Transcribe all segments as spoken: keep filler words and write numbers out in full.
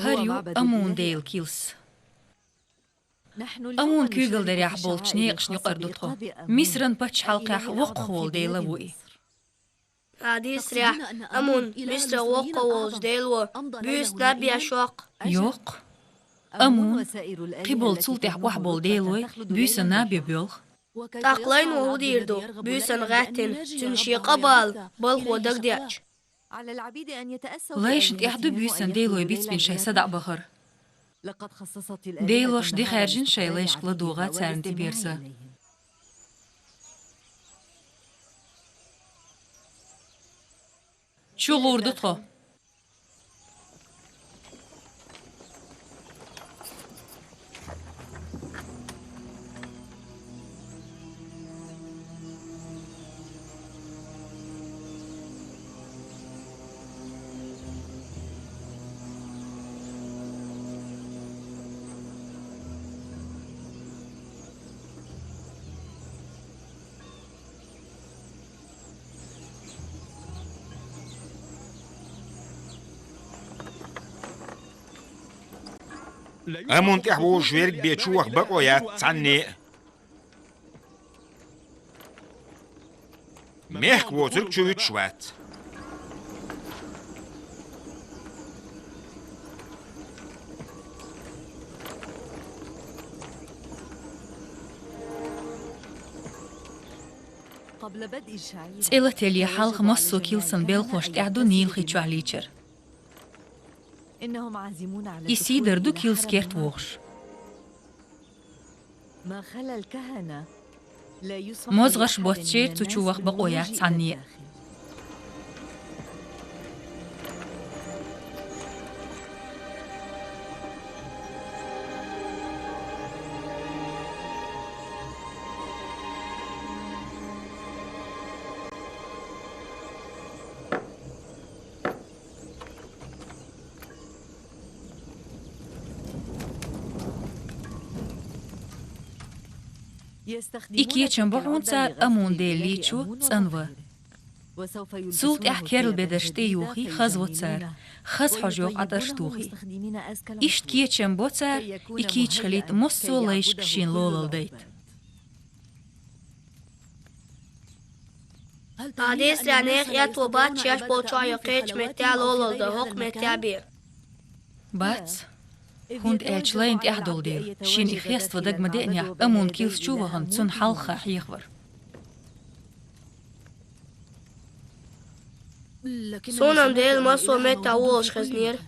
ХӀара ю Амун Даьла килс. Амун куьйгалдарехь болчу некъашна юкъара ду тхо. Мисран пачхьалкхехь воккхах волу Дела ву и. Хьадисрехь, Амун, Мисран воккхах волчу Дело, буьйса наб еш йоккху. Йоккху. Амун, кхин болу цул тӀаьхьа охьаболу делой, буьйса наб еш боьлху. ТӀаккха лайно хӀун дийр ду, буьйсанна гӀаьттина, цуьнан шен къа бала, балхо дагадеъча? Лайшна тӀехь ду буьйсанна делой бицбина шайн садаӀа бахар. Делош де хаьржина шайн лайшка ладугӀа царна тӀеберза. Чу гӀур ду тхо. Амун тӀехь вожуш верг бен чу ваха бакъо яц цхьанне а. Мехка воцург чу вуьтуш вац. ЦӀе лателле хьалха массо а килсан белхалошна тӀехь ду Нил хи чохь лийчар. И сий дар ду килс керта вогӀуш. МозгӀарш боцчеран цу чу ваха бакъо яц цхьанне а. И кечам бу хьуна цара Амун Делан лийчо цӀанван. Цул тӀаьхьа керла бедарш тӀеюхий, хазво цара, хаза хьожа йоккха Ӏатарш тухий. Иштта кечам бо цара, и кийча хилийта массо а лайшка шена лолла дайта. Хьадисрехь, нехан аьтто бац шаьш болчохь я кхечу меттехь лолла дан хӀокху меттехь бен. Бац. ХӀунда аьлча лайна тӀехь долу дела, шена и хеставан дага ма деънехь, Амун килс чу а вахана, цунна хьалха хьехавар. Суна-м Дела массо а меттехь волуш хезнера.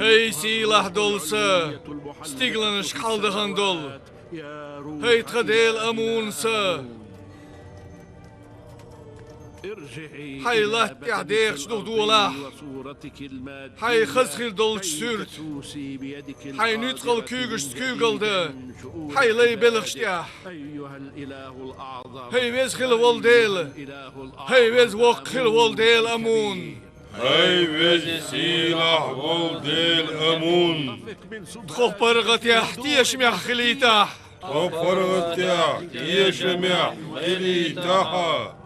ХӀай сийлахь долу са, стигланашка хьаладахана долу! ХӀай тхан дела Амун са! Хьайн латта тӀехь дехачу духу долахь! Хьайн хаза хир долчу суьрта! Хьайн нуьцкъала куьйгашца куьйгалла дан! Хьайн лай белхаш тӀехь! ХӀай веза хила волу Дела! ХӀай веза воккха хила волу Дела Амун! ХӀай веза сийлахь волу Дела Амун! Тхо паргӀатехь тешамехь хилийтахь! Тхо паргӀатехь тешамехь хилийтахьа!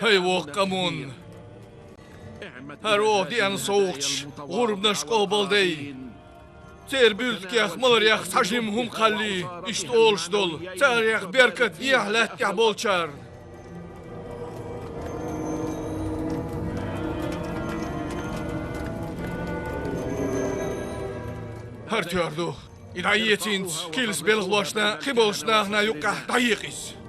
ХӀай воккха Амун! ХӀара оха деана совгӀаташ, гӀурбанаш къобалдай! Церан буьртигех, маларех цхьа жима хӀума кхаллий, иштта олуш долу, царех беркат дехьа лаьттахь болчарна. ХӀара тоьар ду. И дӀаэца хӀинца, килс белхалошна, кхиболчу нахана юккъехь дӀаекъа иза.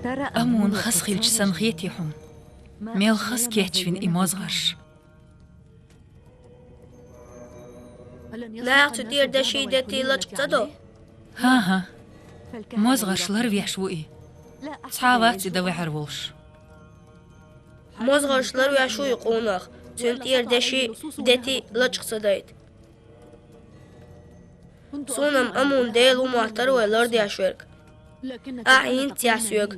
Амун хаза хилча санна хетий хьуна? Мел хаза кечвина и мозгӀарш. Наха цу тӀера деши, дети лачкъа ца до? ХӀан-хӀа. МозгӀарш ларвеш ву и. Цхьа а вац и дан ваьхьар волуш. МозгӀарш ларвеш ву и къонах, цуьнан тӀера деши, дети лачкъа ца дайта. Суна-м Амун Дела ву моттара вай лардеш верг. Ахьа хӀинца яц соьга.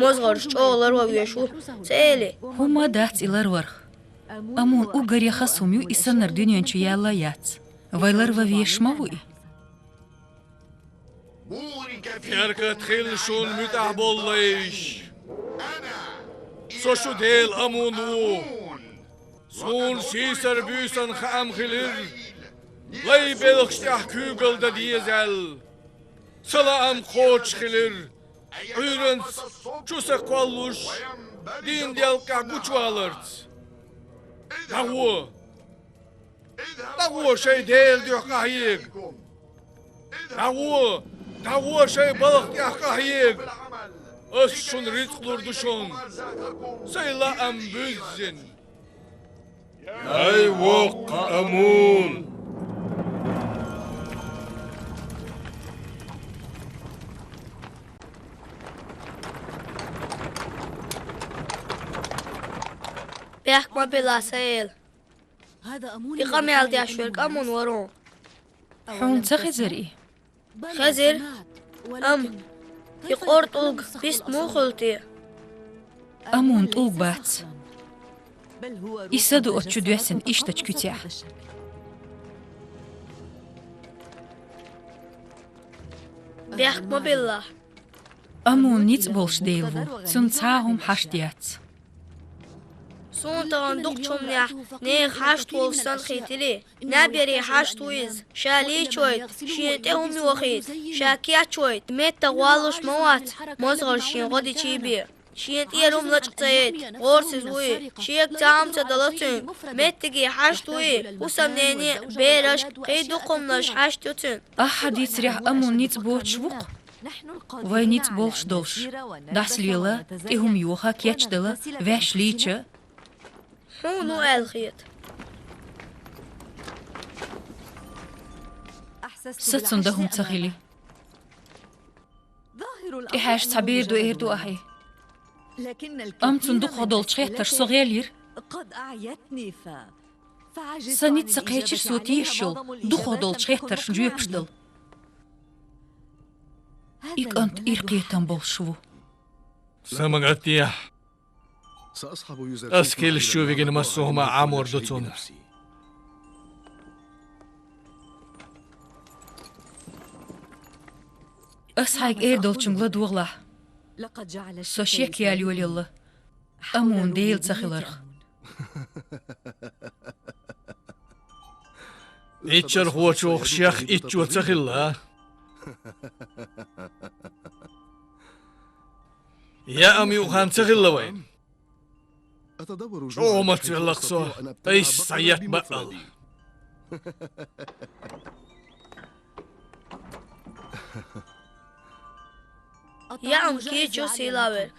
МозгӀарш чӀогӀа ларван везаш ву, ца элий? ХӀумма а дац и ларварх. Амун уггаре хаза хӀума ю, и саннар дуьнен чу яьлла а яц. Вай ларван везаш ма ву и. Беркат хилла шуна, муьтӀахь болу лайш! Со шун Дела Амун ву. Суна сийсара буьйсанна хаам хилира, лай белхаш тӀехь куьйгалла дан деза аьлла. Сан лаам кхочуш хилира, Ӏуьйранца чу сан кхоллуш, дийнан делкъехь гучуваларца. ДӀагӀо! ДӀагӀо шайн Делан дуьхьа къахьега! ДӀагӀо! ДӀагӀо шайн балха тӀехь къахьега! Ас шуна рицкъ лур ду шуна, сайн лаам буьззина. Ай, воккха Амун! Бехк ма билла, сан эла. И къамел деш верг Амун вара хьуна. Хьуна ца хезара и? Хезира. Амма и къора тӀулг бист муха хуьлу те? Амун тӀулг бац. И са ду оцу чу доьссина иштачу куьцехь. Бехк ма биллахь. Амун ницкъ болуш Дела ву, цунна цхьа а хӀума хьашт яц. Суна тахана дукхачу хӀуманехь нехан хьашт волуш санна хийтира. Наб яре хьашт ву иза, ша лийчавайта, шена тӀе хӀума йохийта, ша кечвайта, меттах валлуш ма вац, мозгӀарш шен гӀо дичий бен. Шена тӀера хӀума лачкъа ца яйта, гӀорасиз ву и, шега цхьа а хӀума ца дала цуьнга. Меттиге хьашт ву и, хӀусамнене а, берашка а, кхин дукха хӀуманаш хьашт ю цуьнан. Ахьа дийцарехь, Амун ницкъ боцуш ву-кх. Вай ницкъ болуш долуш, дӀасалела, тӀе хӀума йоха, кечдала, ваьш лийча. Хьуна хӀун аьлла хета? Сан цунна дан хӀума ца хили. ТӀехьаьжча цхьа бер ду эр ду ахьа. Амма цунна дукхах долчу хеттарш со гӀелйира. Сан ницкъ ца кхечира со тешаш йолу дукхах долчу хеттаршна жоьпаш дала. И кӀант иракхетам болуш ву. Сан магатехь. Ас кхелаш чу вигина массо а хӀума Ӏамор ду цунна. Ас хьайга эр долчуьнга ладогӀалахь. Со шек яла йолаелла Амун Дела ца хиларх. Иччархочух шех иччо ца хилла. Яам юухан ца хилла вайн. ЧӀогӀа мацвеллакх со, айса схьаетта баъал. Яам кийча ю, сийлахь верг.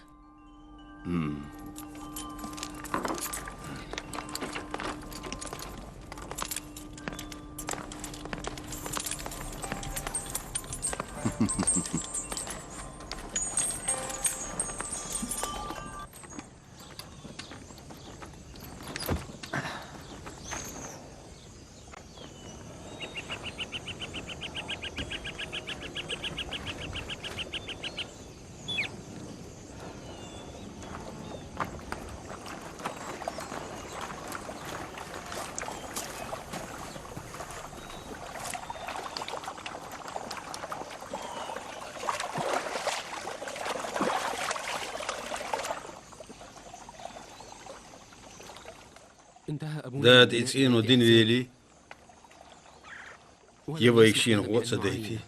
Дада и цӀено дина велий, я вайга шена гӀо а ца дайтий.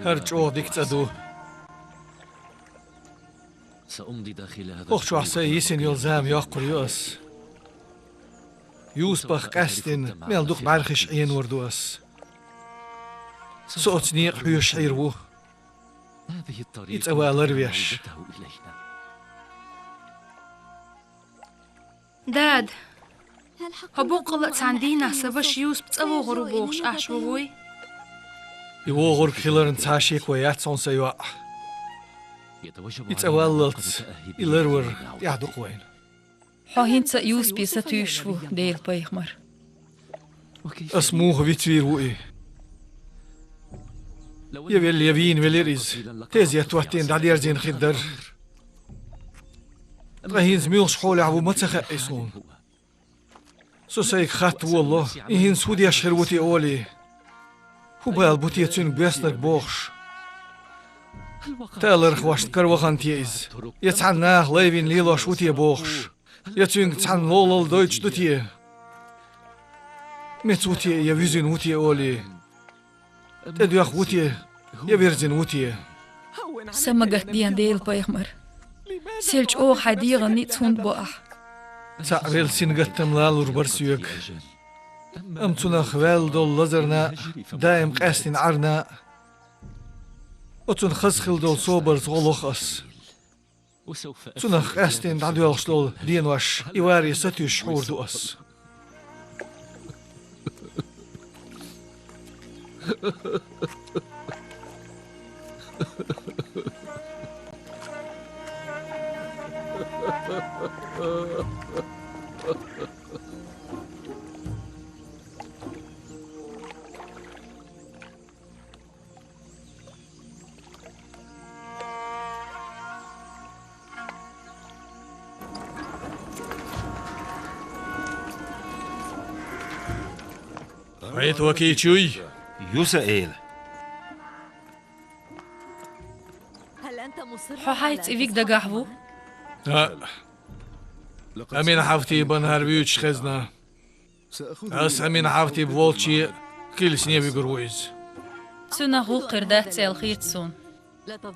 ХӀара чӀогӀа дика цӀа ду. ХӀокху чохь сайн йисина йолу зама йоккхур ю ас. Юсупах къаьстина мел дукха бӀаьрхиш Ӏенор ду ас. Со оцу некъа хьоьжуш Ӏийр ву, и цӀа ван ларвеш. Дада, хьо боккъала а цхьана дийнахь сан ваша Юсуп цӀа вогӀур ву бохуш ахча ву вуй? И вогӀург хиларна цхьа а шеко яц хьуна, сан йоӀ. И цӀа валлалц, и ларвар тӀехь ду-кх вайна. Хьо хӀинца а Юсупе сатуьйсуш ву, Делан пайхамар. Ас муха вицвийр ву и? Я велла, я вийна велира иза. Тезет хӀоттийна дӀадерзийна хир дара. Ткъа хӀинца муьлхачу хьолехь ву ма ца хаьа и суна. Со сайга хатта волало, и хӀинца хӀун деш хир ву те олий? ХӀун бала бу те цуьнга боьснарг бохуш? Талархошна кара вахана те иза? Я цхьана наха лай вина лелош ву те бохуш? Я цуьнга цхьана лолалла дойтуш ду те? Меца ву те, я вуьзина ву те олий? ТӀедоьхна ву те, я вирзина ву те? Са ма гатден, Делан пайхамар. Сел чӀогӀа хьайн дегӀан ницкъ хӀунда бо ахь? Цхьаъ велла сингаттам лалур бара соьга. Амма цунах ваьлла долу лазарна а, даим къаьстина Ӏарна а, оцунна хаза хила долу собарца гӀо лоху ас. Цунах къаьстина дӀадоьлхуш долу денош и варе сатуьйсуш хьур ду ас. Хьайто кийча юй? Ю, сан эла. Хьо хьайца и вига дагахь ву? ХӀаъ. Амин-Хьафтибан хӀара вуьйцуш хезна. Ас Амин-Хьафтиб волче а килсане вуьгур ву иза. Цуьнах гӀуллакх хир дац аьлла хета суна.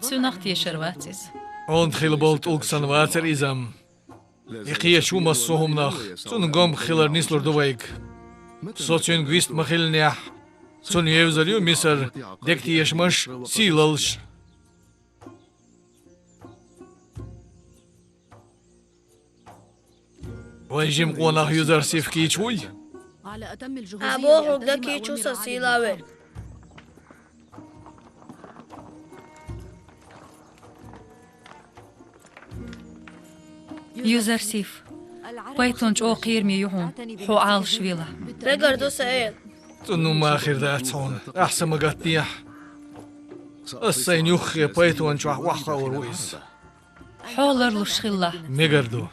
Цуьнах тешар вац иза. Онда хилла болу тӀулг санна вацара иза-м. И кхеташ ву массо а хӀуманах, цунна гомбах хилар нислур ду вайга. Со цуьнга вист ма-хиллинехь, цунна евзар ю Мисар дегатешамаш, сийлаллаш. Вайн жима къонах Юзарсиф кийча вуй? Ӏа бохург дан кийча ву сан сийлахь вер. Юзарсиф, пайтон чӀогӀа кхераме ю хьуна, хьо Ӏалаш вела. Мегар ду, сан эла. Цунна хӀумма хир дац хьуна, ахь са ма гатдехьа. Ас сайн юххе пайтон чохь охьахуур ву иза. Хьо ларлуш хилла. Мегар ду.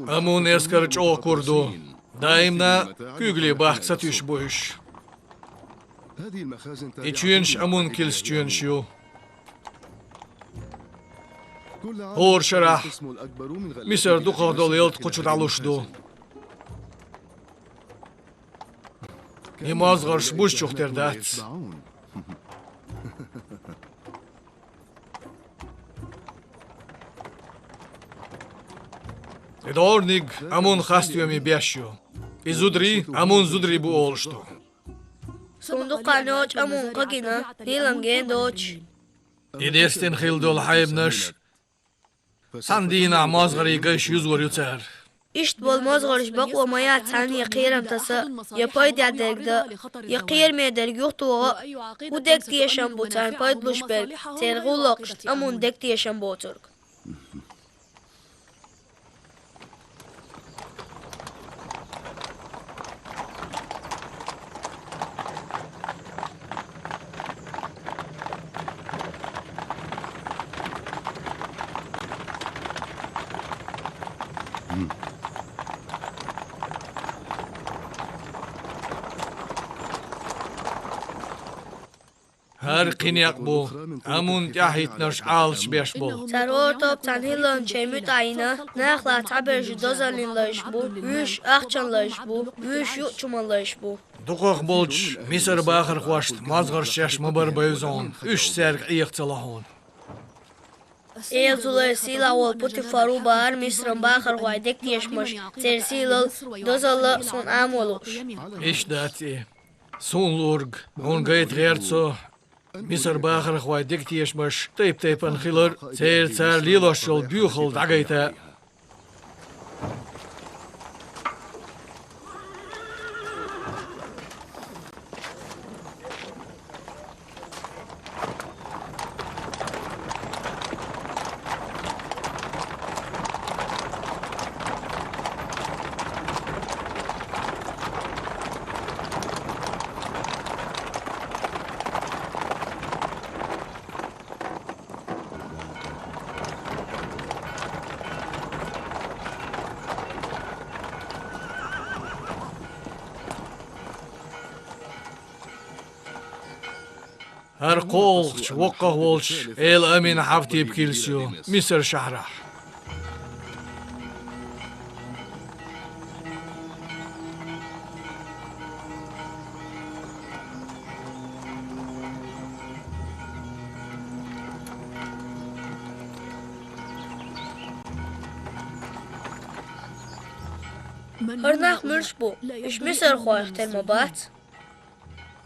Амун эскар чӀогӀа кура ду. Даимна куьйгалле бахка сатуьйсуш бу уьш. И чоьнаш Амун килсан чоьнаш ю. ХӀора шарахь Мисар дукхахдолу ялта кху чу дӀалуш ду. И мозгӀарш бузачух тера дац. И дорниг Амун хасстоьмийн беш ю. И зударий Амун зударий бу олуш ду. Суна дукха ночу Амун кагина, хӀийлам гена доцуш. И дестина хилла долу хьайбанаш цхьана дийнахь мозгӀарийн гайш юзор ю цара. Иштта болу мозгӀарш бакъо ма яц царна кхерам таса, я пайдехь дерг дан, я кхераме дерг юхатоха а. ХӀун дегтешам бу царна пайда луш берг, церан гӀуллакхашна амун дегтешам боцург? ХӀара кхин некъ бу, амун тӀаьхьахӀиттинарш Ӏалашбеш болу. Цара хӀора тоба цхьана хӀилланчийн муьтӀахь йина, нах лаца цхьаберш дозаллин лайш бу, вуьйш ахчан лайш бу, вуьйш юучуман лайш бу. Дукхах болчу Мисар бахархошна мозгӀарш шаьш ма бара бевза хьуна, уьш цаьрга Ӏеха ца ло хьуна. Элзулай сийлахь волу Путифар ву бахара Мисаран бахархойн дегтешамаш, церан сийлалла, дозалла а суна Ӏамо лууш. Иштта дац и. Суна луург хьуна гайта гӀерта со, Мисар бахархойн дегтешамаш тайп-тайпана хилар а, церан цара лелош йолу боьхалла дӀагайта а. ХӀара кхоалгӀачу воккхах волчу Эл-Амин Хьафтип килс ю Мисар шахьарахь. ХӀара нах муьлш бу? Уьш мисархойх тера ма бац?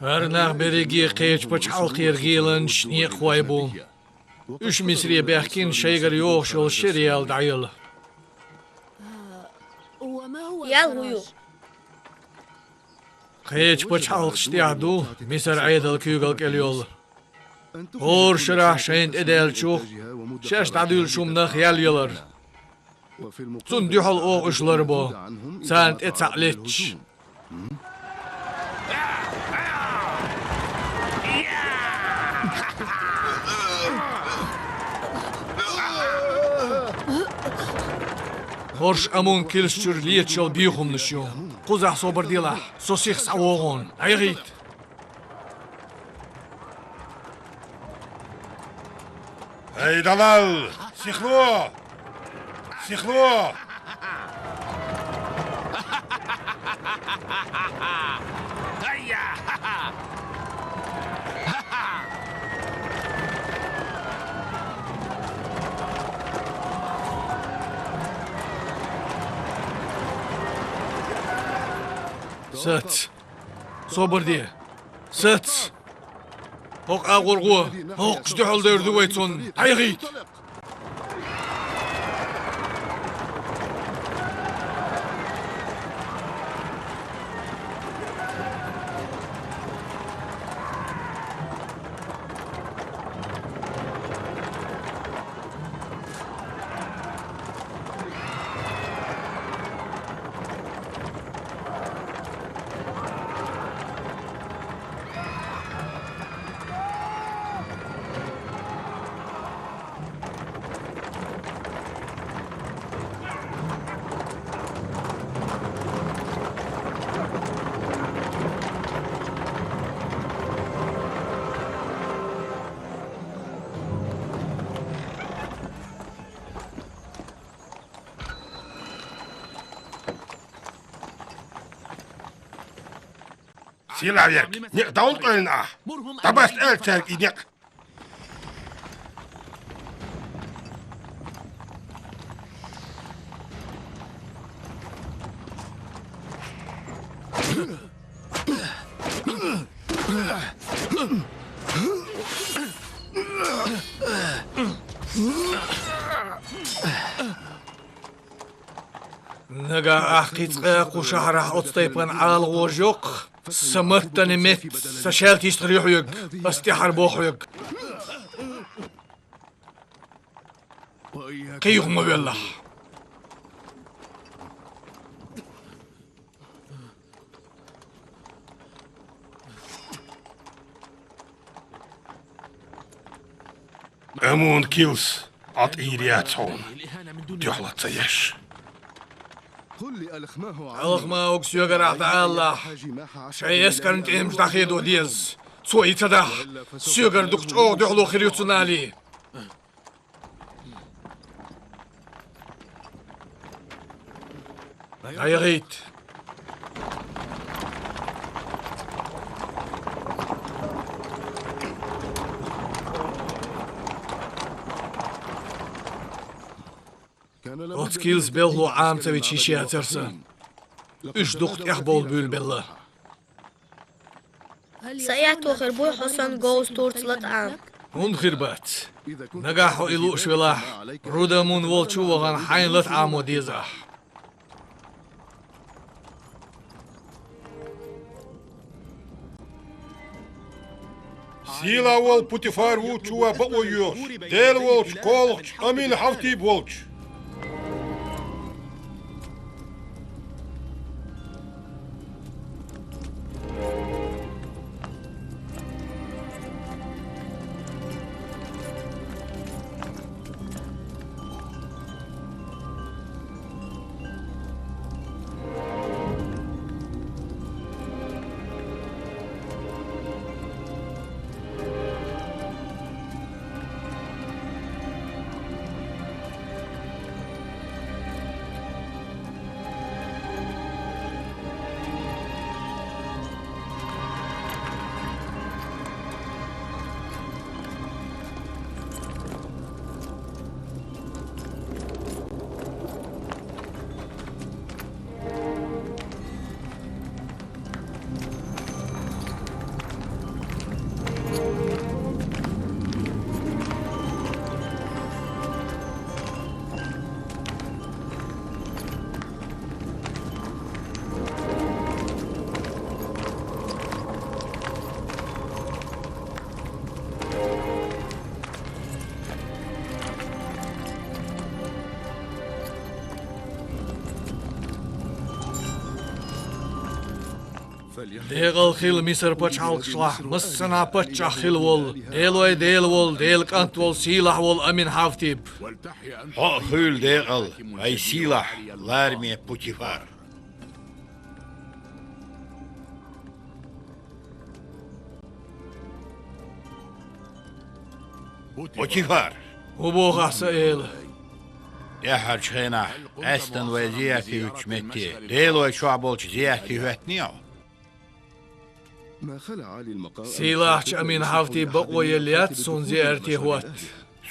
ХӀара нах берриге кхечу пачхьалкхера гӀеланчаш, некъахой бу. Уьш Мисаре баьхкина шайгара йогӀуш йолу шариал дӀаелла. Ял хӀун ю? Кхечу пачхьалкхаш тӀехь ду Мисар Ӏедал куьйгалла кӀел йолу. ХӀора шарахь шайна тӀедаьллачух шаьш дӀадуьйлучу хӀуманах ял ялар. Цунна дуьхьал оха уьш ларбо, царна тӀе цхьаъ летташ. ХӀорш Амун килс чуьра леташ йолу бехамнаш ю. Кхузахь собар делахь, со сиха схьавогӀу хьуна. ДӀаяхийта! Эй, далал! Сихло! Сихло! Сац! Собар де! Сац! ХӀокху агӀор гӀо! ХӀокхуш дуьхьал девр ду вай цунна! ДӀаяхийта! Сийлахь верг, некъ дӀавуллакъевлина ахь! ДӀабаста аьлла цаьрга и некъ! Нагахь ахь кхин цкъа кху шахьарахь оцу тайпана Ӏалагӏожа йоккху, сан маттана метта сан шаьлта йистхир ю хьоьга, ас тӀаьхьара боху хьоьга. Кхин юха ма воьллахь. Амун Килс, Ӏа тӀера яц хьуна, дуьхьал ца еш. Алхмауга соьгара дӀаалалахь, шайн эскарна тӀемаш дӀахедо деза. Цо и ца дахь, соьгара дукха чӀогӀа дуьхьало хир ю цунна, Ӏали. ДӀаяхийта. Оцу Килс белхало Ӏама ца вича йиш яцара сан. Уьш дукха тӀехбовла буьйлабелла. Сан аьтто хир буй хьо санна говза турца латӀам? ХӀунда хир бац? Нагахь хьо и лууш велахь, Рудамун волчу а вахана хьайна латӀамо деза ахь. Сийлахь волу Путифар ву чу ван бакъо йоьхуш, Дела волчу кхолахчу Амин-Хьавтип волчу. Декъал хила Мисар пачхьалкхашлахь массанхьа паччахь хила волу, Делой Дела волу, Делан КӀант волу, сийлахь волу Амин-Хьавтип. Хьо а хуьйла декъал, вайн сийлахь лараме Путифар. Путифар! ХӀун боху ахь, сан эла? ТӀаьххьарчу хенахь, къаьсттина вай зиярте хӀуьттучу метте, Делой чохь болчу зиярте хӀоьттиний хьо? Сийлахьчу Амин-Хьавтипа бакъо елла яц суна зиярте хӀотта.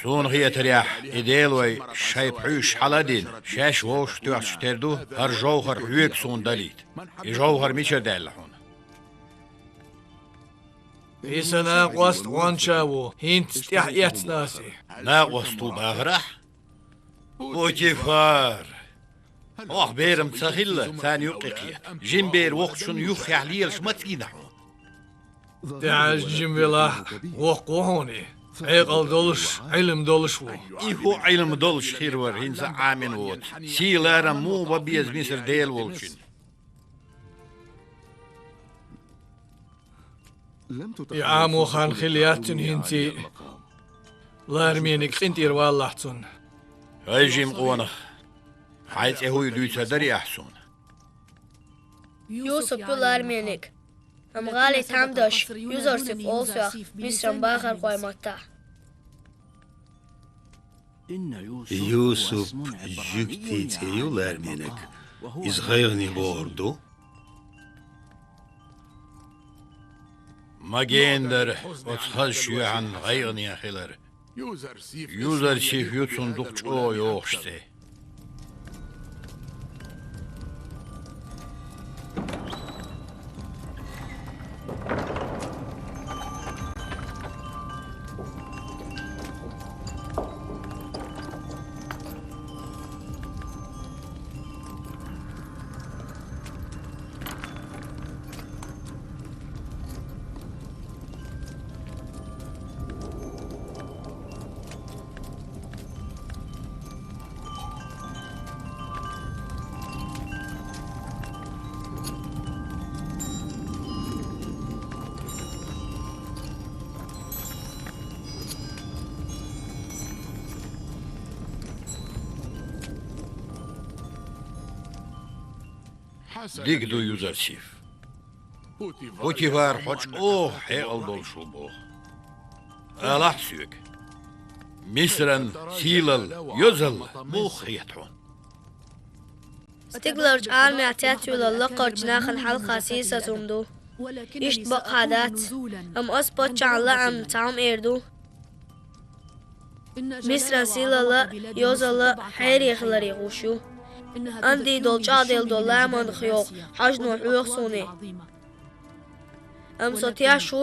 Суна хетарехь, и Делой шайн пхьуьйшаш хьала а дина, шаьш вовшахтоьхча тера ду хӀара жовхӀар хьоьга суна далийта. И жовхӀар мичара даьлла хьуна? И сан накъост Ӏонча ву, хӀинца тӀаьхьа эцна ас и. Накъост ву бахарахь? Путифар! Хьох берам ца хилла, царна юккъе кхета. Жима бер воккхачунна юххехь лелаш маца гина хьо? ТӀаьхьа жима велахь, воккха ву хьуна и. Ӏекъал долуш, Ӏилма долуш ву. И хӀун Ӏилма долуш хир вара, хӀинца Ӏамийна воцу. Сий-ларам муха бан беза Мисар Дела волчунна? И Ӏамо хан хилла яц цуьнан хӀинца. Лараме-ниг къинтӀера валалахь цунна. ХӀай жима къонах, хьайн цӀе хӀун ю дуьйцур дарий ахь суна? Юсуп ю, лараме-ниг. Амма гӀали там деш, Юзарсиф олу сох, Мисран бахархойн маттахь. Юсуп жуьгтийн цӀе ю, лараме-ниг. Иза гӀайгӀане богӀур ду. Ма гена дара оцу хазачу юьхьанна гӀайгӀане хилар. Юзарсиф ю цунна дукха чӀогӀа йогӀуш цӀе. Дика ду, юзар Сиф. Путифар, хьо чӀогӀа хьекъал долуш ву боху. Алахь соьга, Мисран сийлалла, йозалла муха хета хьуна? Стигаларчу армех цецвелла лакхарчу нахана хьалха сийсаз хӀума ду. Иштта бакъахьа дац, амма ас паччахьан лаамца цхьа хӀума эр ду. Мисран сийлалла, йозалла хьере хиларе гӀуш ю. Анди долу чӀагӀделла долу ламанах йоху хьажно хьоьху суна. Амма со теш ву,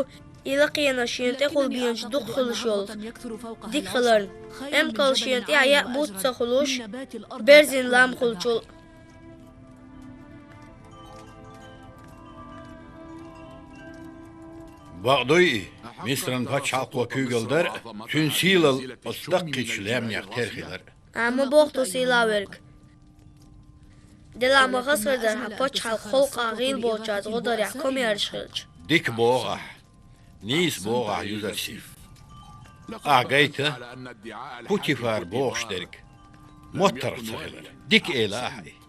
и лакхенаш шена тӀехула беначу дукха хуьлуш йолу дика хиларна. Эмкал шена тӀехь яа бутт ца хуьлуш, берзина лам хуьлучул. Бакъ дуй и, Мисран пачхьалкхо куьйгалла дар а, цуьнан сийлалла оцу даккхийчу лаьмнех тера хилар а? Ахьа ма боху ту сийлахь верг. Делахь ма хазахар дара хьан пачхьалкх халкъах гӀийла болчаьрца гӀо дарехь комаьрша хилча. Дика боху ахь. Нийса боху ахь, юзар Сиф. Ахь гайта, Путифар бохуш дерг моттаргӀа ца хилар. Дика эла ахь и.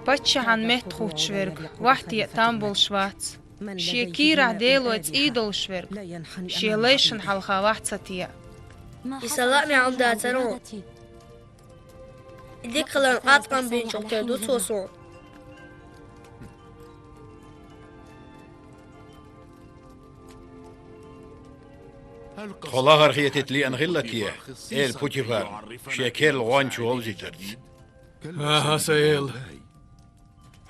Паччахьан метта хуттуш верг вахьте а там болуш вац. Шен кийрахь делой цӀий долуш верг шен лайшна хьалха вахь ца теа. И са лаамехь хӀума дацара хьуна. И дика хиларна къаткъам бинчух тера ду цо суна. Тхо лахара хетийта лиъна хилла те, эла Путифарна, шен керла гӀонча вовзийтарца? АхӀа, сан эла.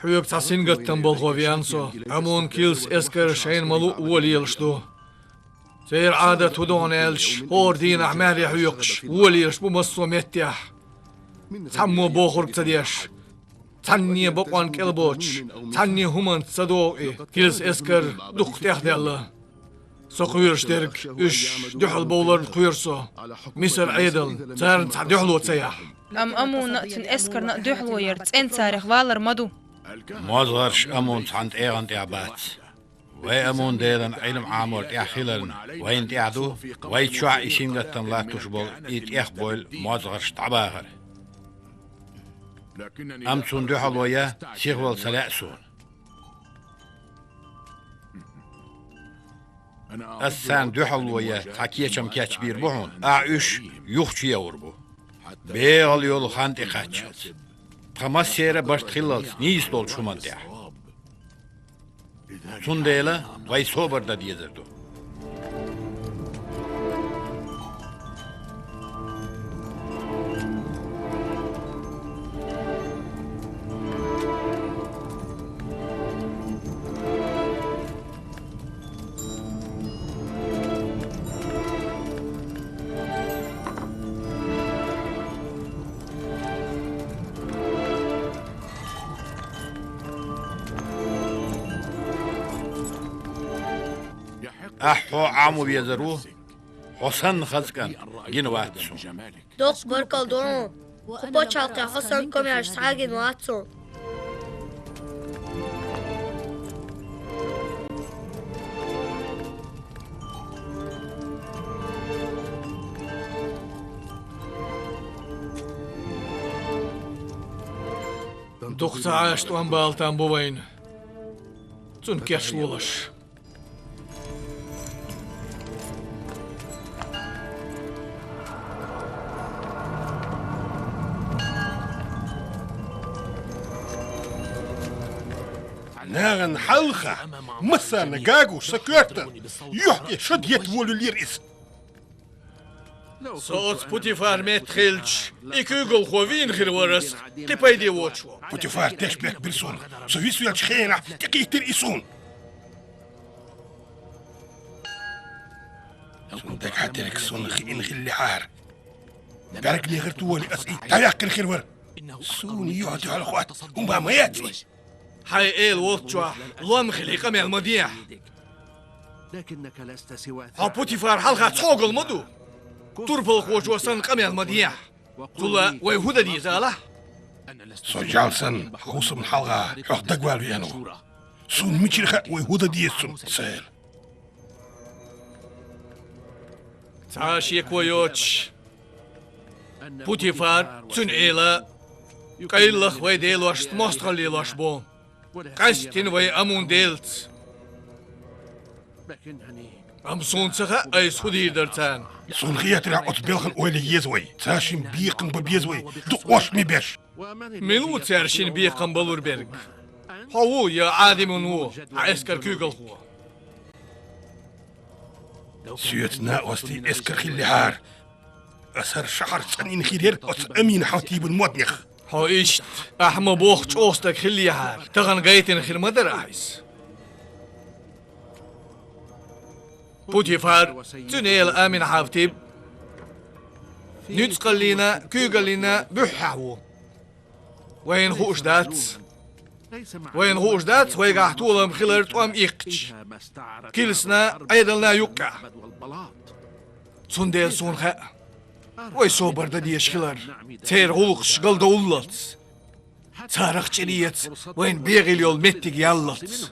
Хьоьга цхьа сингаттам балхо веана со. Амон килс эскар шайна ма-луъу вон лелаш ду. Церан Ӏадат хӀун ду хьуна аьлча, хӀора дийнахь маьре хьоькхуш, вон лелаш бу массо а меттехь. Цхьаммо бохург ца деш, цхьанне бакъонна кӀел боцуш, цхьанне хӀуманца ца догӀу и, килс эскар дукха тӀехдаьлла. Со кхоьруш дерг, уьш дуьхьал бовларна кхоьру со, Мисар Ӏедална, царна цхьа дуьхьало ца яхь. Амма Амона а, цуьнан эскарна а дуьхьало яр цӀена царех валар ма ду. МозгӀарш Амон цхьана тӀегӀан тӀехь бац. Вай Амон Делан Ӏилма Ӏамор тӀехь хиларна, вайна тӀехь ду, вай чохь и сингаттам латтош болу и тӀех бовла мозгӀарш дӀабахар. Амма цунна дуьхьало ян сихвала ца лаьа суна. Ас царна дуьхьало ян цхьа кечам кечбийр бу хьуна, ахь уьш юхачуевр бу. БегӀал йолу хан тӀекхаччалц. Тхан массеран а барт хиллалц нийса долчу хӀуманна тӀехь. Цундела вай собар дан дезар ду. Ахь хьо Ӏамо везар ву, хьо санна хаза кӀант гина вац суна. Доккха баркалла ду хьуна, кху пачхьалкхехь хьо санна комаьрша цхьа а гина вац суна. Дукха ца Ӏаш тӀом бала там бу вайна. Цунна кечлолаш. Нагахь хьалха массарна гагуш са коьрта юьхь тӀе шад етта волавелира иза. Со оцу Путифар метта хилча, и куьйгалхо вийна хир вара ас, кхин пайде воцуш волу. Путифар тешнабехк бира суна. Со висвеллачу хенахь тӀекхийтира и суна. Цунна дагахь дерг суна хиъна хиллехьара, бӀаьрган негӀар тоьлла ас и дӀаваьккхина хир вара. Суна юьхь дуьхьал хотту хӀума ма яц и. Хьайн эла волччохь лом хилий къамел ма дехьа. Хьо Путифар хьалха цхьогал ма ду. Турпалхочо санна къамел ма дехьа. Цула вай хӀун дан деза алахь? Со жал санна, хӀусамна хьалха хьох дагавала веана ву. Суна мичара хаьа вай хӀун дан деза цунна, Саэл? Цхьа а шеко йоцуш, Путифар, цуьнан эла, къайлаха вай делошца мостагӀалла лелош бу. Къаьсттина вай Амун-Делаца. Амма суна ца хаьа, айса хӀун дийр дара царна. Суна хетарехь, оцу белхан ойла еза вай. Царна шина бекхам бан беза вай, дукха ошма беш. Мила ву церан шина бекхам балур берг? Хьо ву я Ӏадимун ву, хьан эскаран куьйгалхо? Соьца накъостийн эскар хиллехьара, аса хӀара шахьар цӀанйина хир яра оцу Амин-Хьавтибан моднех. Хьо иштта, ахьа ма бохху, чӀогӀа стаг хиллехьара, тахана гайтина хир ма дара ахьа иза. Путифар, цуьнан эла Амин-Хьавтиб, нуьцкъаллина, куьйгаллина буьххьехь ву. Вайна хууш дац. Вайна хууш дац вайгахь толам хилар тӀом иккхича, килсана, Ӏедална юккъехь. Цундела суна хаьа вай собар дан дезаш хилар, церан гӀуллакхаш галдовллалц. Царах чӀир эца вайна бегӀийла йолу меттиг яллалц.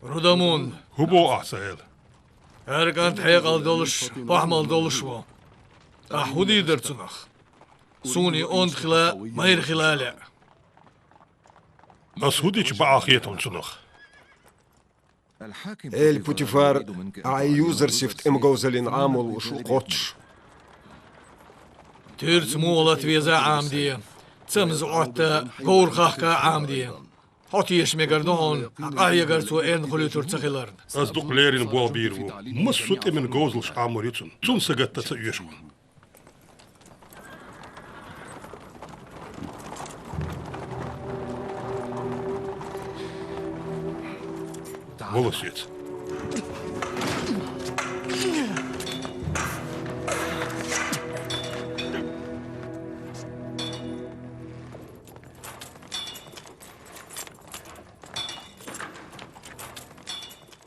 Рудамун! ХӀун боху ахь, Саэл? ХӀара кӀант хьекъал долуш, похӀмал долуш ву. Ахьа хӀун дийр дара цунах? Суна и онда хила, майра хила лаьа. Ас хӀун дича бакъахьа хета хьуна цунах? Эла Путифар, ахьа и юзар сифа тӀеман говзаллин Ӏамо лууш ву кхоччуш. Туьрца муха лата веза а Ӏамаде, цамза Ӏотта, говр хахка а Ӏамаде. Хьо теша мегар ду хьуна, хьан къахьегарца цо эрна хуьлуьйтур ца хиларна. Ас дукха леррина болх бийр ву. Массо а тӀеман говзаллаш Ӏамор ю цунна. Цунна сагатдан ца оьшу хьуна. Вало соьца.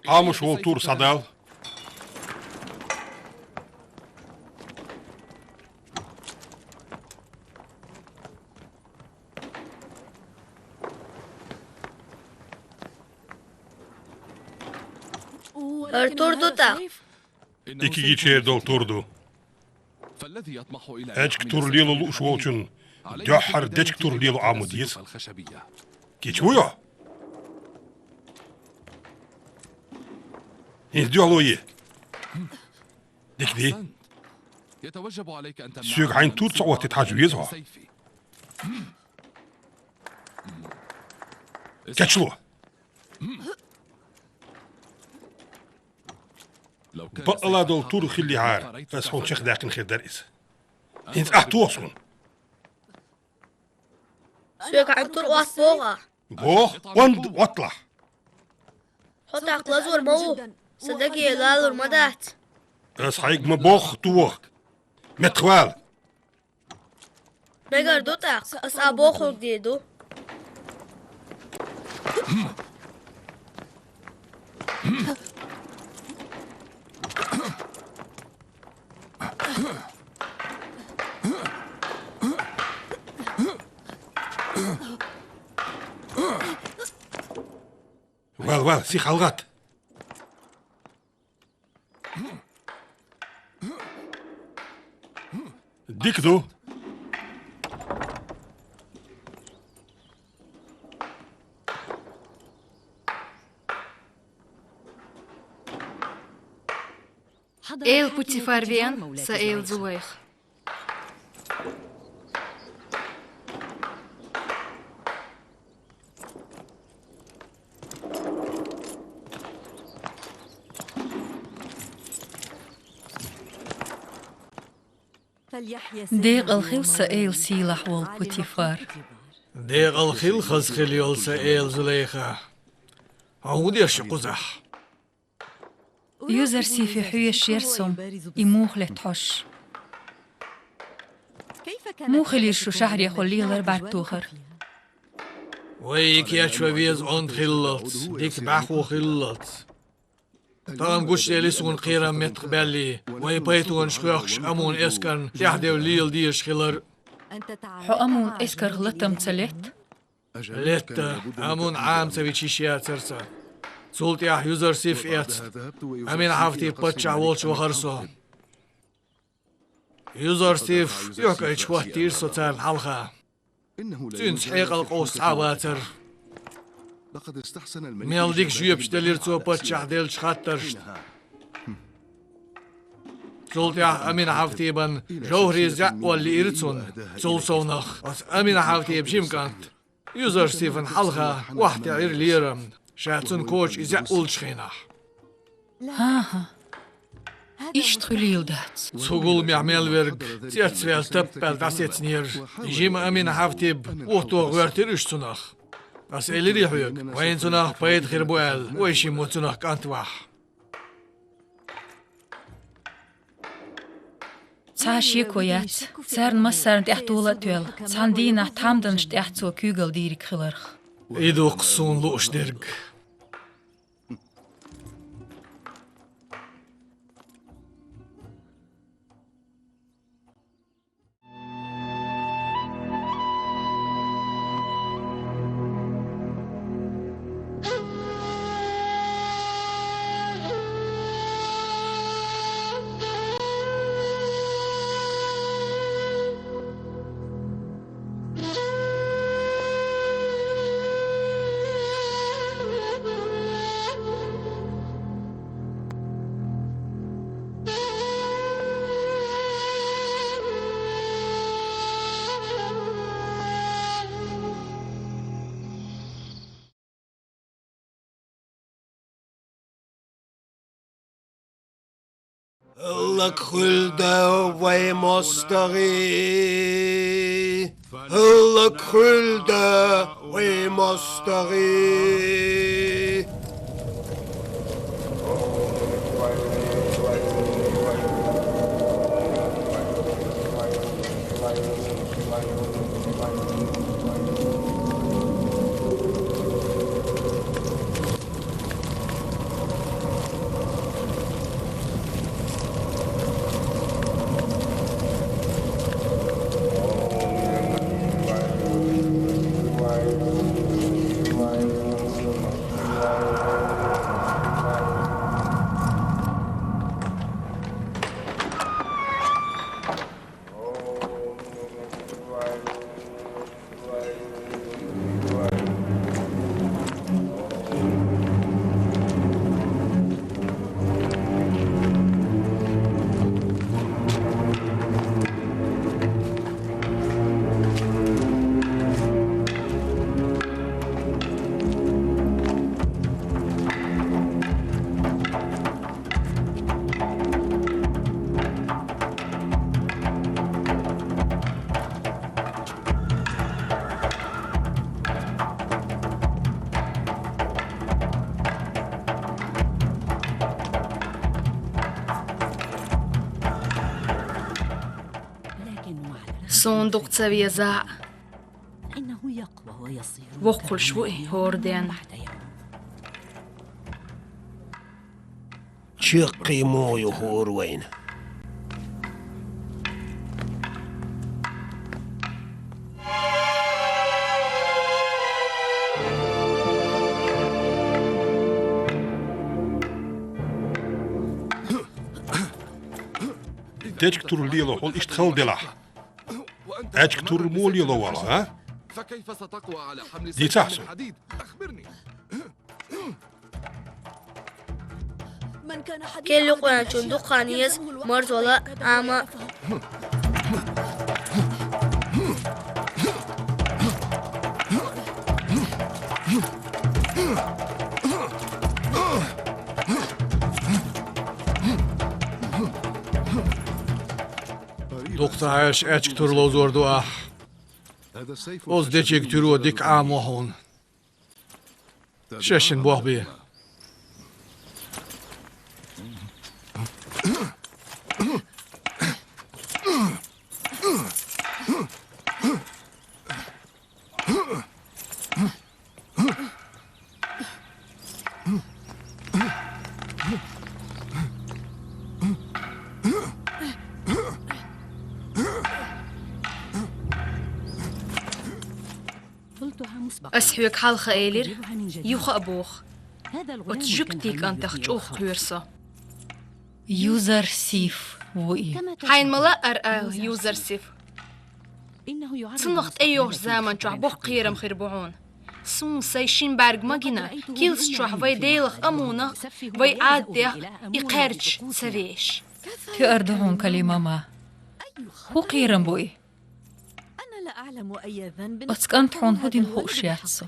Ӏамош волу тур схьадала. ХӀара тур ду тӀаккха? И кегийчеран долу тур ду. Аьчка тур лело лууш волчунна дуьххьара дечка тур лело Ӏамо деза. Кийча вуй хьо? ХӀинца дуьхьало е. Дика де. Соьга хьайна тур ца Ӏоттийта хьажа веза хьо. Кечло. Бакъала долу тур хиллехьара, ас хьуна чекхдаьккхина хир дара иза. ХӀинца ахь тоха суна. Соьга хьайна тур Ӏотта боху ахь? Боху, онда Ӏотталахь. Хьо тӀаккха лазор ма ву, сан даге лалур ма дац. Ас хьайга ма боху тоха. Меттахвала. Мегар ду тӀаккха, ас ахь бохург дийр ду. Вал, вал, сиха хьалгӀатта. Дика ду. Эла Путифар веана, сан эла Зулайха. Декъала хила, сан эла сийлахь волу Путифар. Декъала хила, хаза хила йолу сан эла Зулайха. Хьо хӀун деш ю кхузахь? Юзарсифе хьоьжуш яра со, и муха летта хьожуш? Муха хилира шу шахьарехула лелар, бӀаьрг тохар? Вай кечван веза онда хиллалц, дика бӀаьхо хиллалц. Тахана гучуделира суна кхерам меттахбаьллий, вай пайтонаш хоьхкуш Амун эскарна тӀаьхьадевлла лела дезаш хилар. Хьо Амун эскарх латам ца летта? Летта, Амун Ӏама ца вича йиш яцара сан. Цул тӀаьхьа Юзарсиф эцна, Амин-Хьафтип паччахь волчу вахара со. Юзарсиф юьхькӀайчу хӀоттийра со царна хьалха. Цуьнца хьекъал къовса цхьа а вацара. Мел дика жоьпаш делира цо паччахь деллачу хаттаршна. Цул тӀаьхьа Амин-Хьафтибан жовхӀарийн зӀе олла лиира цунна. Цул совнах оцу Амин-Хьафтибан жима кӀант Юзарсифан хьалха охьатаьӀира лерам, ша цунна коча и зӀе уллучу хенахь. ХӀан-хӀа. Иштта хуьлийла дац. Цу гуламехь мел верг цецваьлла таппаьлла дӀасецнера. Жима Амин-Хьафтиб утто гӀоьртира уьш цунах. Ас элирий хьоьга, вайна цунах пайда хир бу аьлла, вай шиммо цунах кӀант вахь. Цхьа а шеко яц, царна массарна тӀаьхьа тола а тоьлла, цхьана дийнахь тхьамданаш тӀехь цо куьйгалла дийриг хиларх. И ду-кх суна лууш дерг. ХӀаллак хуьлда вай мостагӀий! ХӀаллак хуьлда вай мостагӀий! Суна дукха ца веза. Воккхалш ву и хӀора денна. Чаккхе муха ю хӀора вайна? Течка тур лело хьул иштта хала делахь. Аьчка тур мо лело вала, а? Дийцахь со. Кхел юкъаьнначун дукха хан еза марзо лан Ӏама. Дукха ца хьаьжча, аьчка тур ловзор ду ахь. Оцу дечиг туьро дика Ӏамо хьуна. Шайшинна болх бе. Ас хьоьга хьалха элира, юха а боху. Оцу жуьгтийн кӀантах чӀогӀа кхоьру со. Юзарсиф ву и. Хьайна ма лаьара ала Юзарсиф. Цунах тӀейогӀучу заман чохь боккха кхерам хир бу хьуна. Суна сайн шина бӀаьрг ма гина, килс чохь вай Делах Амуна, вай Ӏадатех и кхаьрдаш ца веш. Тоьар ду хьуна, Калима-ма. ХӀун кхерам бу и? Оцу кӀанта хьуна хӀун дина хууш яц со.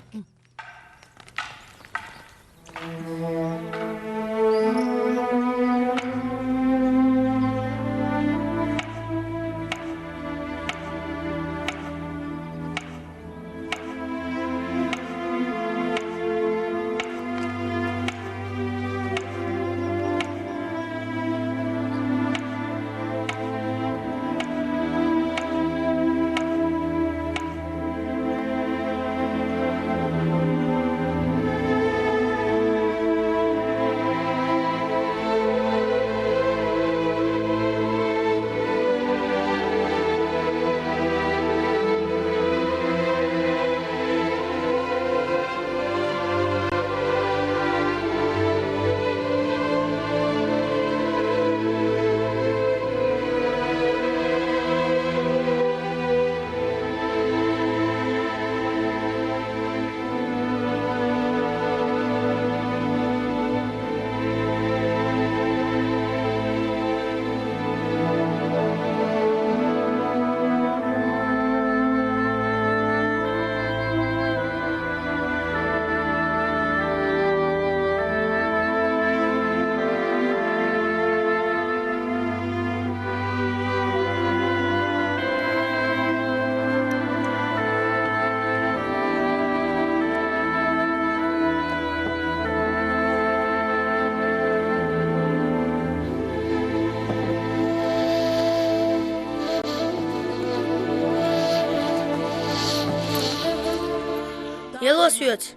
Яло соьца,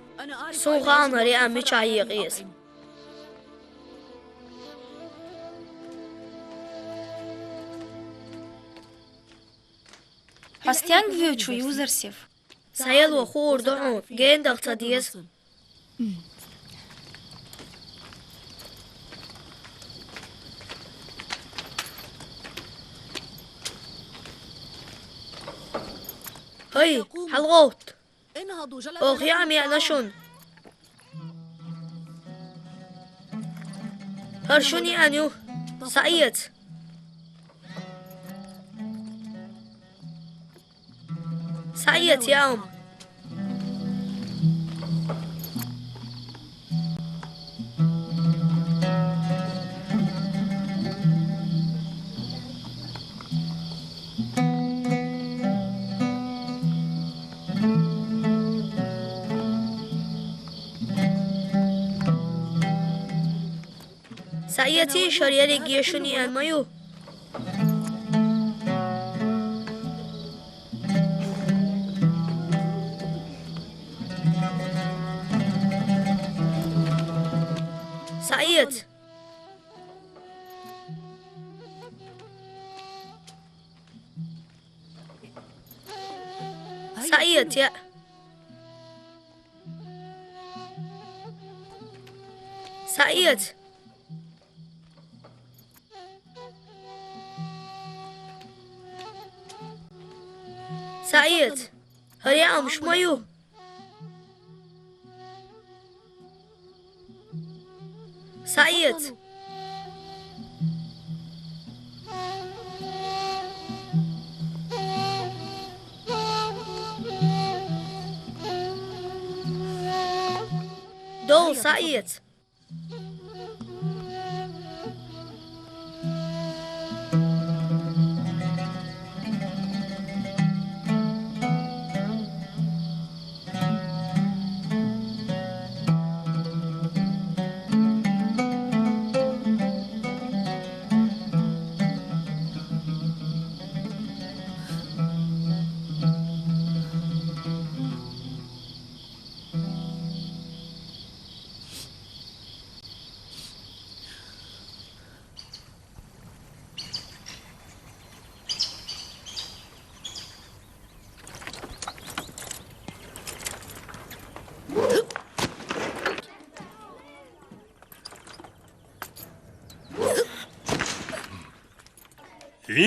суна хаалнарий а мичахь екъа еза. Хьо стенга воьду, Юзарсиф? Сан яло хуур ду хьуна, гена даха ца деза. ХӀай, хьалагӀовтта! Оха яа меана шуна. ХӀара шуна яа ю. Схьаэца. Схьаэца, яа хӀума. Схьаэций, шара ерриге шуна еана ма ю. Схьаэца. Схьаэца, яа. Схьаэца. Саид, хӀара яа ма ю. Саид. Довла, Саид.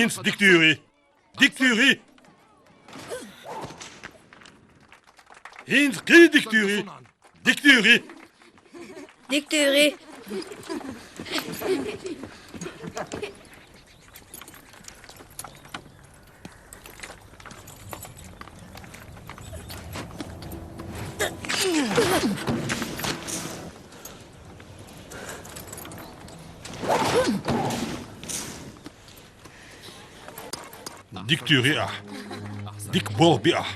Инз дика туьйхи! Дика туьйхи! Инз кхий дика туьйхи! Дика туьйхи! Дика туьйхи! Дика туьйхи ахь. Дика болх би ахь.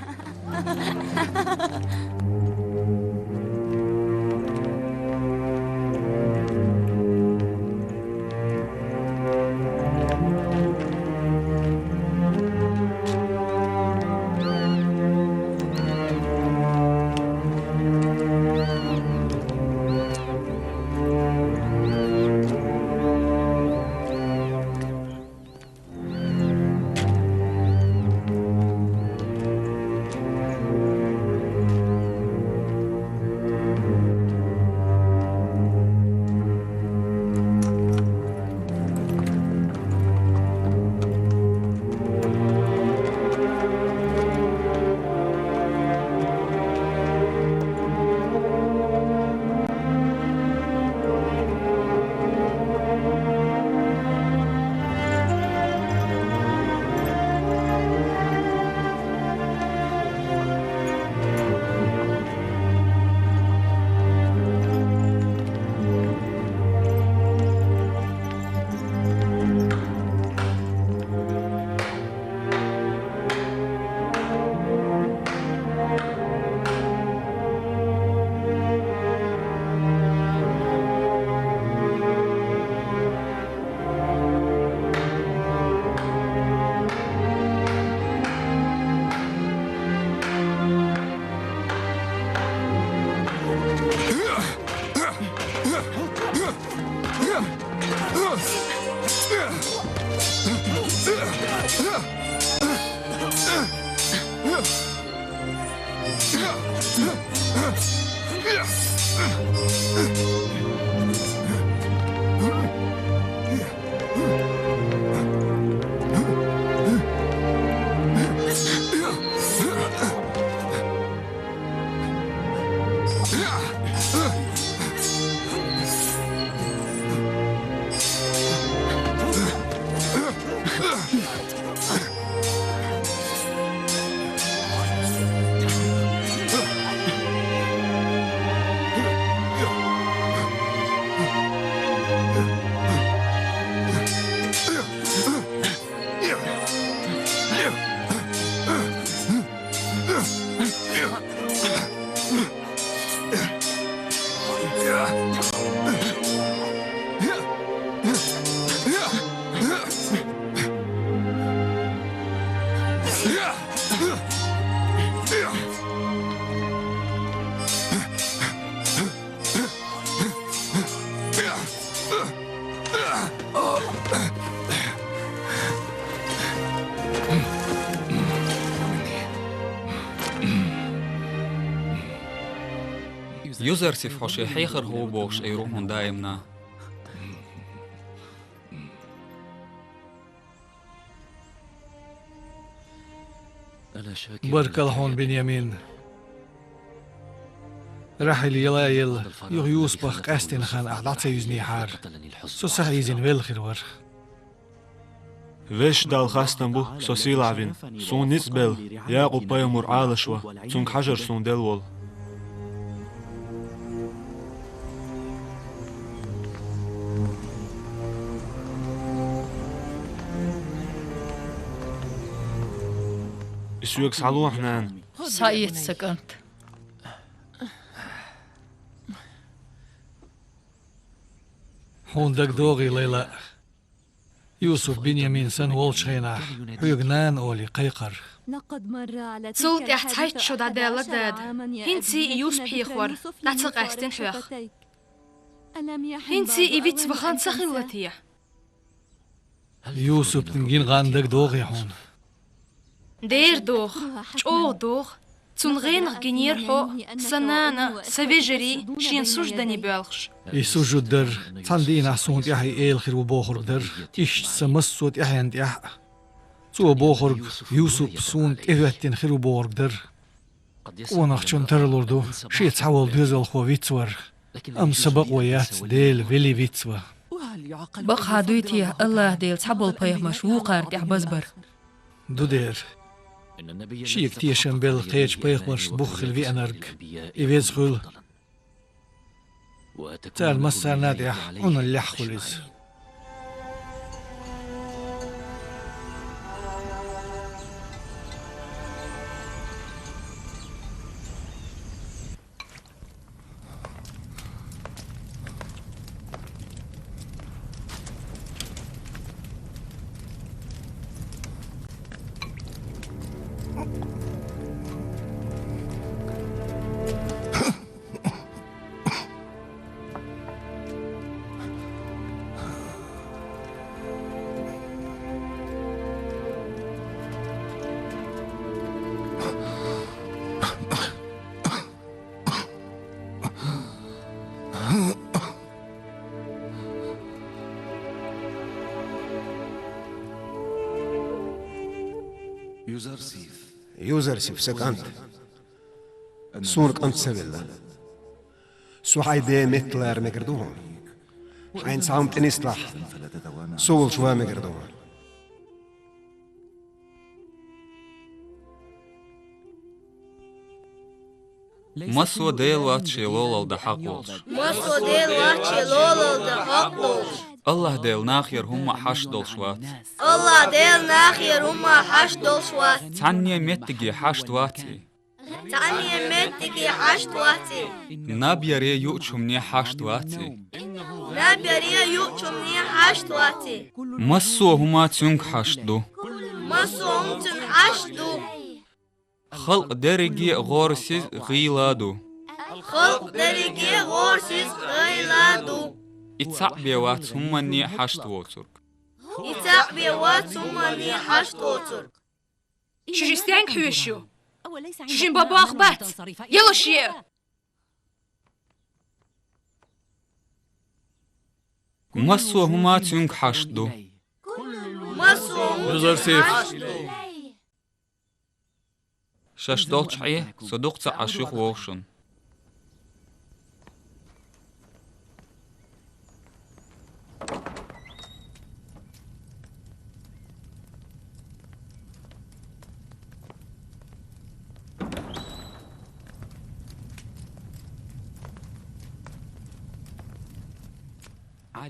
Юзарсиф, хьо шен хьехархо ву бохуш айр ву хьуна даимна. Баркалла хьуна, Бинъямин. Рахьил яла а елла, юха Юсупах къаьстина хан ахь дӀа ца юьзнехьара, со сахьийзина велла хир вара. Везачу Далла хастам бу, со сийлахь вина, суна ницкъ белла, Якъуб-пайхамар Ӏалашван, цуьнга хьажар суна делла волу. И соьга схьалохьа, нана. Схьаэца, сан кӀант. Хьуна дагадогӀий, Лайла. Юсуп Бинъямин санна волчу хенахь, хьоьга нана олий кхайкхара. Цул тӀаьхьа цхьайтта шо дӀадаьлла, дада. ХӀинций Юсуп хьехавар дӀа ца къаьстина хьох. ХӀинций и виц вахана ца хилла те? Юсупна гина гӀан дагадогӀий хьуна? Дера догӀу, чӀогӀа догӀу. Цунна гӀенах гинера хьо, сан нана, сан вежарий, шена суждане боьлхуш. И сужуд дар, цхьана дийнахь суна тӀаьхьа и эла хир ву бохург дара, иштта сан массо а тӀаьхьенна тӀаьхьа. Цо бохург, Юсуп суна тӀехӀоьттина хир ву бохург дара. Къонахчун тарлур ду, шен цхьаволу доьзалхо вицвар, амма сан бакъо яц Дела велий вицван. Бакъахьа дуй те, АллахӀ-Дела цхьаболу пайхамарш вукхарна тӀехь базбар? Ду дера. Шега тешам белла кхечу пайхамаршна бух хила веанарг, и веза хуьлу. Царна массарна а тӀехь Ӏуналлехь хуьлу иза. Юзарсиф, сан кӀант. Суна кӀант ца велла. Со хьайн ден метта лара мегар ду хьуна. Хьайна цхьа хӀума тӀе нислахь, со волчу ван мегар ду хьуна. Массо а Дела вац шен лолалла дан хьакъ волуш. Массо а Дела вац шен лолалла дан хьакъ волуш. АллахӀ-Дела нахера хӀумма а хьашт долуш вац. АллахӀ-Дела нахера хӀумма а хьашт долуш вац. Цхьанне меттиге хьашт вац и. Цхьанне меттиге хьашт вац и. Наб яре юучу хӀумане хьашт вац и. Наб яре юучу хӀумане хьашт вац и. Массо а хӀума цуьнга хьашт ду. Массо а хӀума цуьнга хьашт ду. Халкъ дерриге а гӀорасиз, гӀийла ду. Халкъ дерриге а гӀорасиз, гӀийла ду. И цхьаъ бен вац хӀуманне а хьашт воцург. И цхьаъ бен вац хӀуманне а хьашт воцург. Шуьша стенга хьоьжуш ю? Шу шен бан боху бац? Ялаш е! Массо а хӀума цуьнга хьашт ду. Массо а хӀума цуьнга хьашт ду. Шаьш долчу хье, со дукха ца Ӏаш юхавогӀу шуна.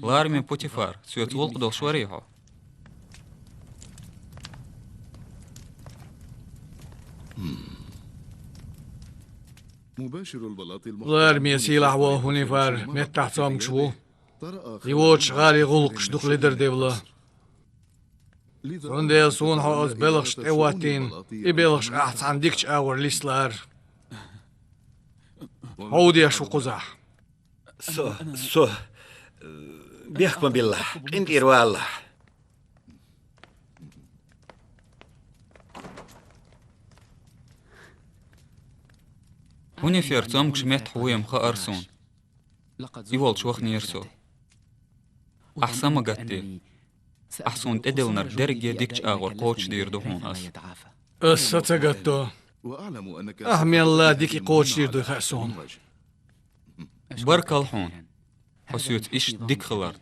Лараме Путифар, соьца гӀуллакх долуш варий хьо? Лараме сийлахь волу Хунифар меттахь цомгуш ву. И воцуш гӀалин гӀуллакхаш дукха ледара девлла. Цундела суна хьо оцу белхашна тӀе а хӀоттийна, и белхаш ахь цхьана дикачу агӀор листа лара. Хьо хӀун деш ву кхузахь? Со, со, бехк ма биллахь, къинтӀера валалахь. Хунифер цомгуш меттахь ву-м хаьара суна. И волчу ваханера со. Ахь са ма гатде. Ахь суна тӀедиллинарг дерриге дикачу агӀор кхочушдийр ду хьуна ас. Ас са ца гатто. Ахьа мелла дика кхочушдийр ду хаьа суна. Баркалла хьуна, хьо соьца иштта дика хиларна.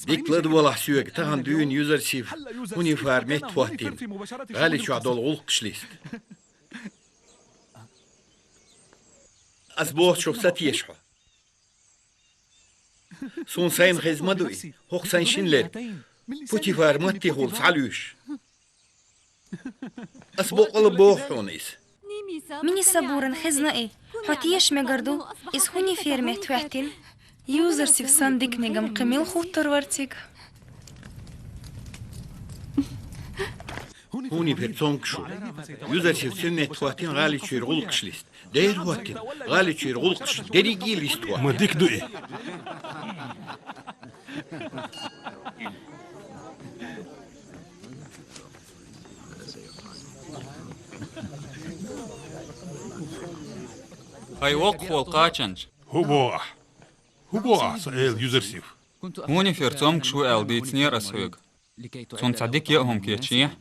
Дика ладувгӀалахь соьга, тахан дуьйна Юзарсиф Хунифар метта хӀоттийна, гӀали чохь долу гӀуллакхаш листа. Ас бохучух сатеша хьо. Суна сайна хезна ма ду и, хӀокху сайн шина лерг, Путифар маттехула схьалуьйш. Ас боккъала боху хьуна иза. Минисабуран хезна и. Хьо теша мегар ду, иза Хунифер метта хӀоьттина. Юзарсиф санна диканиг-м кхин мила хӀуттур вара цига? Хунифер цомгуш ву. Юзарсиф цуьнан метта хӀоттийна гӀали чуьра гӀуллакхаш листа. Дера хӀоттийна, гӀали чуьра гӀуллакхаш дерриге а листа хӀоттийна. Ма дика ду и. Хьайн воккхахволу кхачанча. ХӀун боху ахь? ХӀун боху ахь, сан эла Юзарсиф? Хунифер цомгуш ву аьлла дийцинера ас хьоьга. Цунна цхьа дика яа хӀума кечйехьа.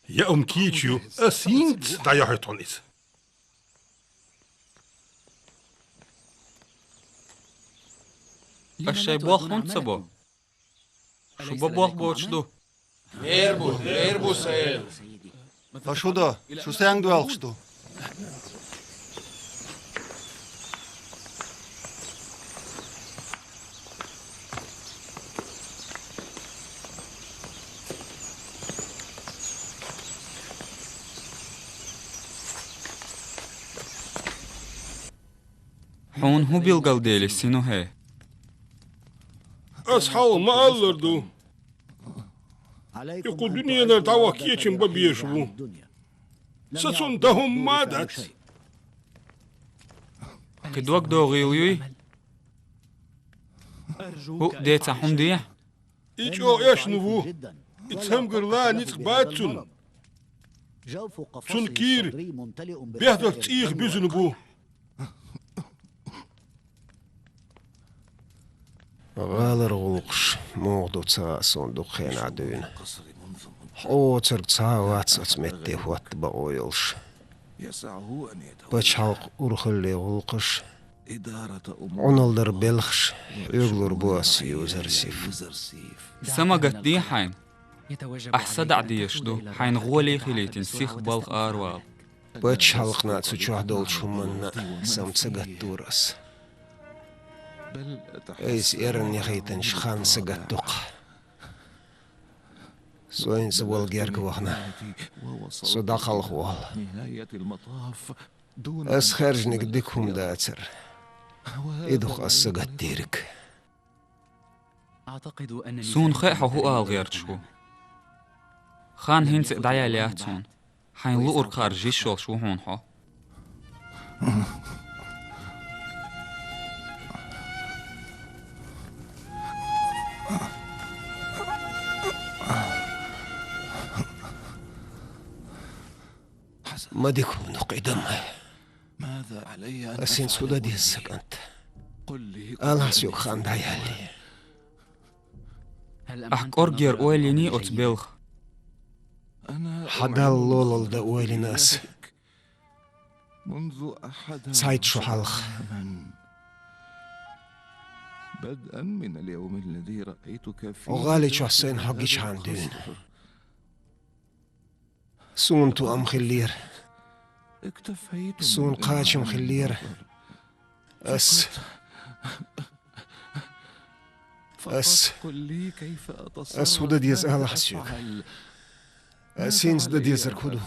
Яа хӀума кийча ю, ас хӀинца дӀайохьуьйту хьуна иза. Аш шайн болх хӀунда ца бо? Шу бан болх боцуш ду? Нер бу, нер бу, сан эла. Аш хӀун до? Шу стенга доьлхуш ду? Хьуна хӀун билгалдели сино хӀе? Ас хьалха ма-аллара ду. И кху дуьненара дӀаваха кечам бан безаш ву. Сан цунна дан хӀумма а дац. Кхин дог догӀийла юй? ХӀуъа ден цхьа хӀума дехьа? И чӀогӀа эшна ву. И цамгарла ницкъ бац цунна. Цунна кийра бехдарх цӀийх буьзна бу. ГӀалара гӀуллакхаш муха ду ца хаьа суна дукха хенахь дуьйна. Хьо воцург цхьа а вац оцу метте хӀотта бакъо йолуш. Пачхьалкх урхалле гӀуллакхаш, Ӏуналла дар белхаш хьоьга лур бу ас, Юзарсиф. Са ма гатде хьайна. Ахь садаӀа дезаш ду, хьайна гӀоле хилийтина сих, балха аравала. Пачхьалкхана а, цу чохь долчу хӀуманна а са ма ца гатдора ас. Айса эрна яхийтинчу ханна са гатдо-кх. Со хӀинца вала герга вахана. Со дӀакхалхаволу. Ас хаьржинарг дика хӀума дацара. И ду-кх ас сагатдийриг. Суна хаьа хьо хӀун ала гӀерташ ву. Хан хӀинца а дӀаяьлла яц хьуна. Хьайна луург харжа йиш йолуш ву хьуна хьо. Ма дика хӀума ду-кх и дан. Ас хӀинца хӀун дан деза, сан кӀант? Алахьа соьга, хан дӀаяьллий. Ахь кӀорггера ойла йиний оцу белхан? Хьан Далла лолалла дан ойла йина ас цхьайтта шо хьалха. Оха гӀали чохь сайна хьо гичхьана дуьйна. Суна тоам хиллера. Суна кхачам хиллера. Ас, ас, ас хӀун дан деза, алахьа соьга? Ас хӀинца дан дезарг хӀун ду?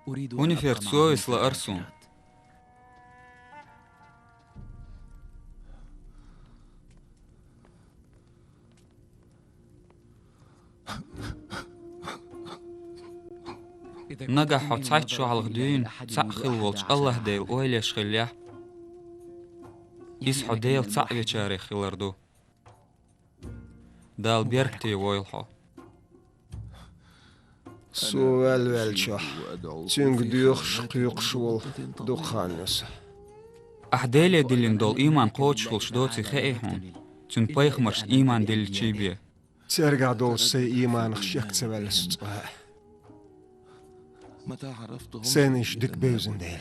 ХӀунифер совесть лаара суна. Нагахь хьо цхьайтта шо хьалха дуьйна цхьаъ хилла волчу АллахӀ-Делан ойла еш хиллехь, иза хьо Дела цхьаъ вечарех хилар ду. Дала беркате войла хьо. Со ваьлла ваьллачохь, цуьнга доьхуш, кхоькхуш волу дукха хан ю со. Ахь Деле диллина долу ийман кхочушхуьлуш доций хаьий хьуна, цуьнан пайхамаршна ийман дилличий бен? Цаьргахь долчу сайн ийманах шек ца ваьлла со цкъа а. Сайна уьш дика бевзина дела.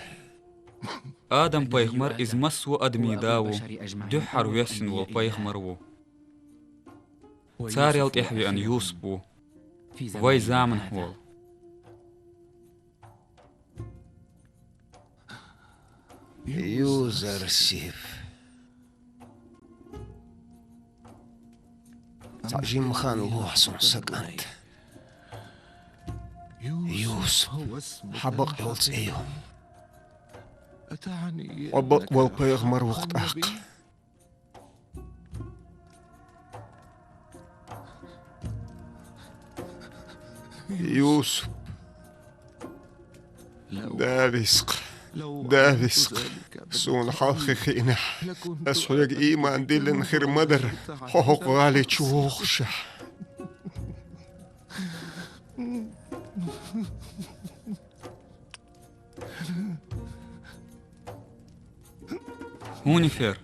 Адам-пайхамар иза массо а адамийн да ву, дуьххьара воьссина волу пайхамар а ву. Царел тӀаьхьа веана Юсуп ву, вайн заманахь волу. Юзарсиф. Цхьа жимма хан лохьа суна сан кӀант. Юсуп, хьан бакъ йолу цӀе ю? Хьо бакъ болу пайхамар ву-кх тӀаккха. Юсуп. Да виса-кх, да виса-кх, суна хьалхе хиънехь, ас хьоьга ийман диллина хир ма дара, хьо хӀокху гӀали чу вогӀушехь. ХӀунифер,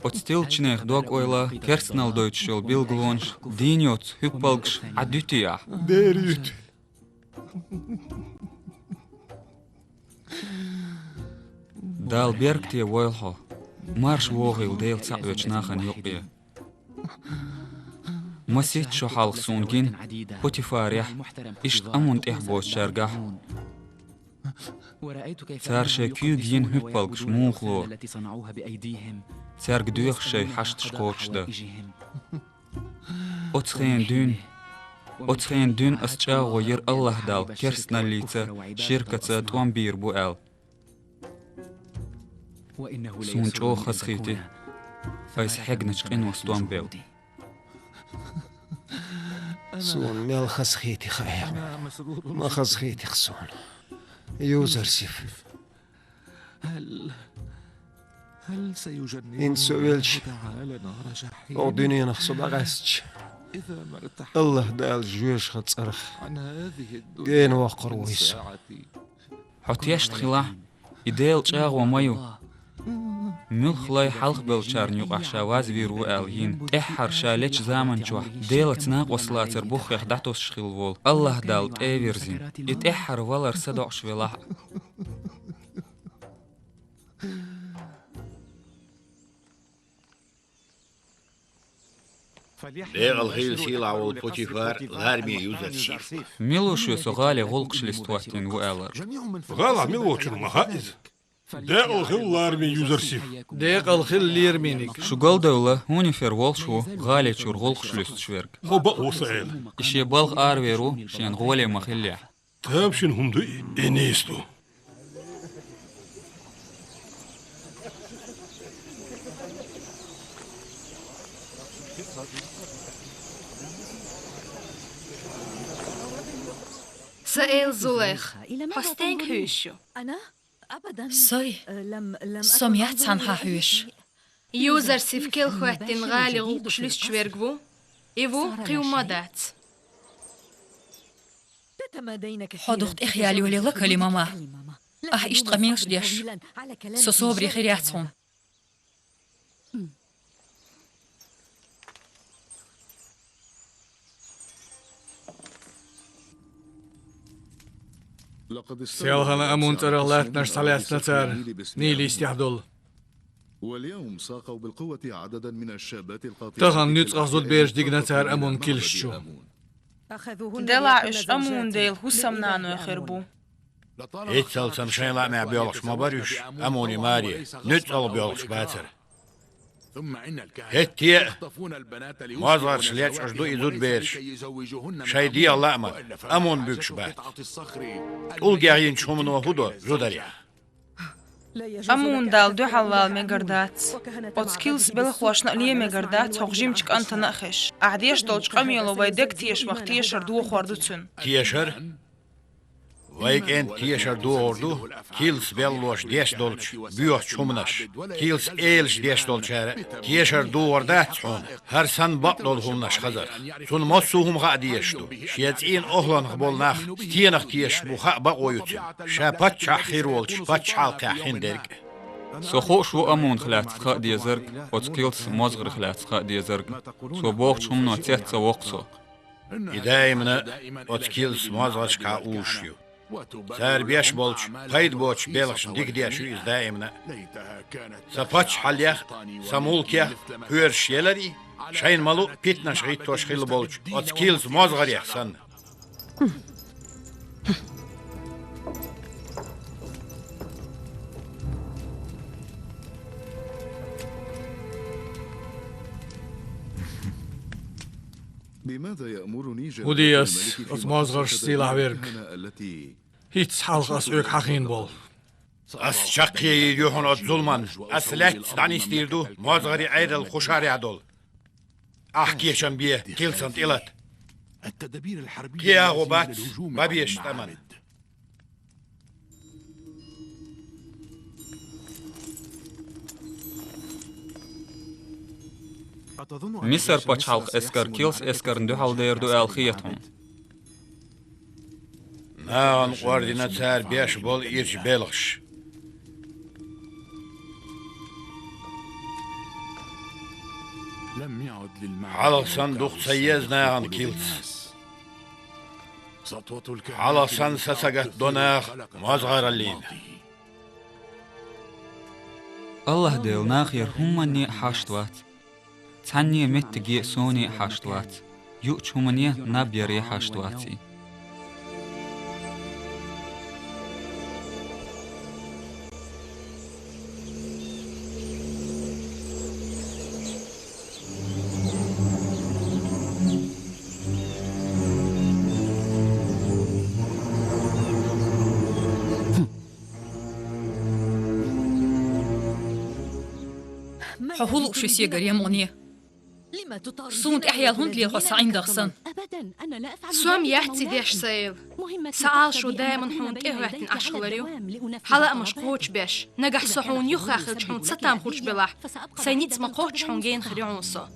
оцу тилчинех дог-ойла, керстанал дойтуш йолу билгалонаш, дийна йоцу хӀуьппалгаш Ӏа дуьтий ахь? Дера юьту. Дала беркате войла хьо, марша вогӀийла Дела цхьаъ оьцучу нахана юккъе. Масийтта шо хьалха суна гина Путифарехь, иштта Амун тӀехь боцучаьргахь. Цара шайн куьйга йина хӀуьппалгаш муха лору? Цаьрга доьху шайн хьашташ кхочушдан. Оцу хенан дуьйна, оцу хенан дуьйна ас чӀагӀо йира АллахӀ Далла керстаналлица, ширкаца тӀом бийр бу аьлла. Суна чӀогӀа хазахийти, айса хьегначу къинош тӀом бевлла. Суна мел хазахийти хаьа, ма хазахийти-кх суна. Юзарсиф. ХӀинца со велча, оха дуьненах со дӀакъаьстча, АллахӀ Дала жоьжахатин цӀарах гена воккхур вуй со. Хьо тешна хилахь, и Делан чӀагӀо ма ю. Муьлхха лай хьалхабеллачарна юкъахь ша вазвийр ву аьлла йина, тӀаьххьара ша лечу заман чохь Делаца накъост лацар буххех дӀатосуш хилла волу АллахӀ Далла тӀе а вирзина, и тӀаьххьара валар са доӀуш велахь а. Декъала хилла сийлахь волу Путифар, лараме Юзарсиф. Мила ву шуьга со гӀале гӀуллакхаш листа хӀоттийна ву аьлларг? ГӀалахь мила воцург ма хаьа иза. Декъала хилла лараме Юзарсиф. Декъала хилла лераме. Шу галдевлла, ХӀунифер волуш ву гӀали чуьра гӀуллакхаш луьстуш верг. Хьо бакъ ву сан эла. И шен балха аравер ву, шена гӀоле ма-хиллехь. Тамашийна хӀума ду и, и нийса ду. Сан эла Зулайха, хьо стенга хьуьйсуш ю? Сой? Со-м яц цхьанхьа хьуьйсуш. Юзарсиф керла хӀоьттина гӀали гӀуллакхаш луьстуш верг ву. И ву, кхин хӀумма дац. Хьо дукха тӀехъяла йолаелла, Калима-ма. Ахь иштта къамелаш деш, со собаре хир яц хьуна. Селхана Амун цӀарах латтанаш схьалаьцна цара, Нил йистехь долу. Тахана нуьцкъах зудабераш дигна цара Амун килсачу. Делахь уьш Амун дела хӀусамнаной хир бу. ХӀинццалц-м шайн лаамехь боьлхуш ма бара уьш, Амуни маре, нуьцкъала боьлхуш бацара. ХӀетте а мозгӀарш лечкъаш ду и зудабераш, шайн дегӀан лааман Амун буьгуш бац. ТӀулгех йинчу хӀумано хӀун до зударехь? Амун Далла дуьхьал вала мегар дац. Оцу килсан белхалошна а ле мегар дац хӀокху жимачу кӀантана а хезаш. Ахь деш долчу къамело вайн деган тешамах тешар дохор ду цуьнан. Тешар? Вай кӀентан тешар догӀур ду Килс беллоша деш долчу боьхачу хӀуманаша. Килс элаша деш долчара тешар догӀур дац хьуна, хӀара санна бакъдолу хӀуманаш хазарх. Цунна массо а хӀума хаа дезаш ду. Шен цӀийнан охӀланах болу нах стенах тешаш бу хаа бакъо ю цуьнан, ша паччахь хир волчу пачхьалкхехь хиндерг а. Со хууш ву амунах лаьцна хаа дезарг, оцу Килс мозгӀарх лаьцна хаа дезарг. Цо бохучу хӀумано цец ца воккху со. И даимна оцу Килс мозгӀаршкахь узуш ю. Цара беш болчу пайда боцучу белхашна дика деш ю иза даимна. Сан паччахьаллех а, сан мулкех а кхоьруш еларий, шайна ма-луъу питанаш гӀиттош хилла болчу оцу Килс мозгӀарех санна. ХӀун де ас оцу мозгӀаршца сийлахь верг? ХӀинцца хьалха ас оьгу хьахийна болу. Ас чаккхе йийр ю хьуна оцу зуламан. Ас лаьттаца дӀанисдийр ду мозгӀарийн Ӏедал кхушарехь долу. Ахь кешам бе, Килсан тӀелата. Кхин агӀо бац бан безачу тӀаман. Мисар пачхьалкхан эскар Килс эскарна дуьхьал дер ду аьлла хета хьуна? Нахана къордина цара беш болу ирчу белхаш. Хьалха санна дукха ца еза нахана Килс. Хьалха санна са ца гатдо наха мозгӀараллина. АллахӀ Дела нахера хӀуманне а хьашт вац. Цхьанне а меттиге а, соне а хьашт вац. Юучу хӀумане наб яре хьашт вац и. Хьо хӀун лууш ю сегара ямгӀане? Суна тӀаьхьаяьлла хӀунда лела хьо сан ӀиндагӀ санна? Со-м яц и деш, Саил. Сан Ӏалашо даиман хьуна тӀе а хӀоьттина Ӏаш хилар ю. Хьан лаамаш кхочушбеш, нагахь со хьуна юххехь хилча хьуна цатам хурчбелахь, сайн ницкъ ма-кхоччу хьуна гена хир ю хьуна со.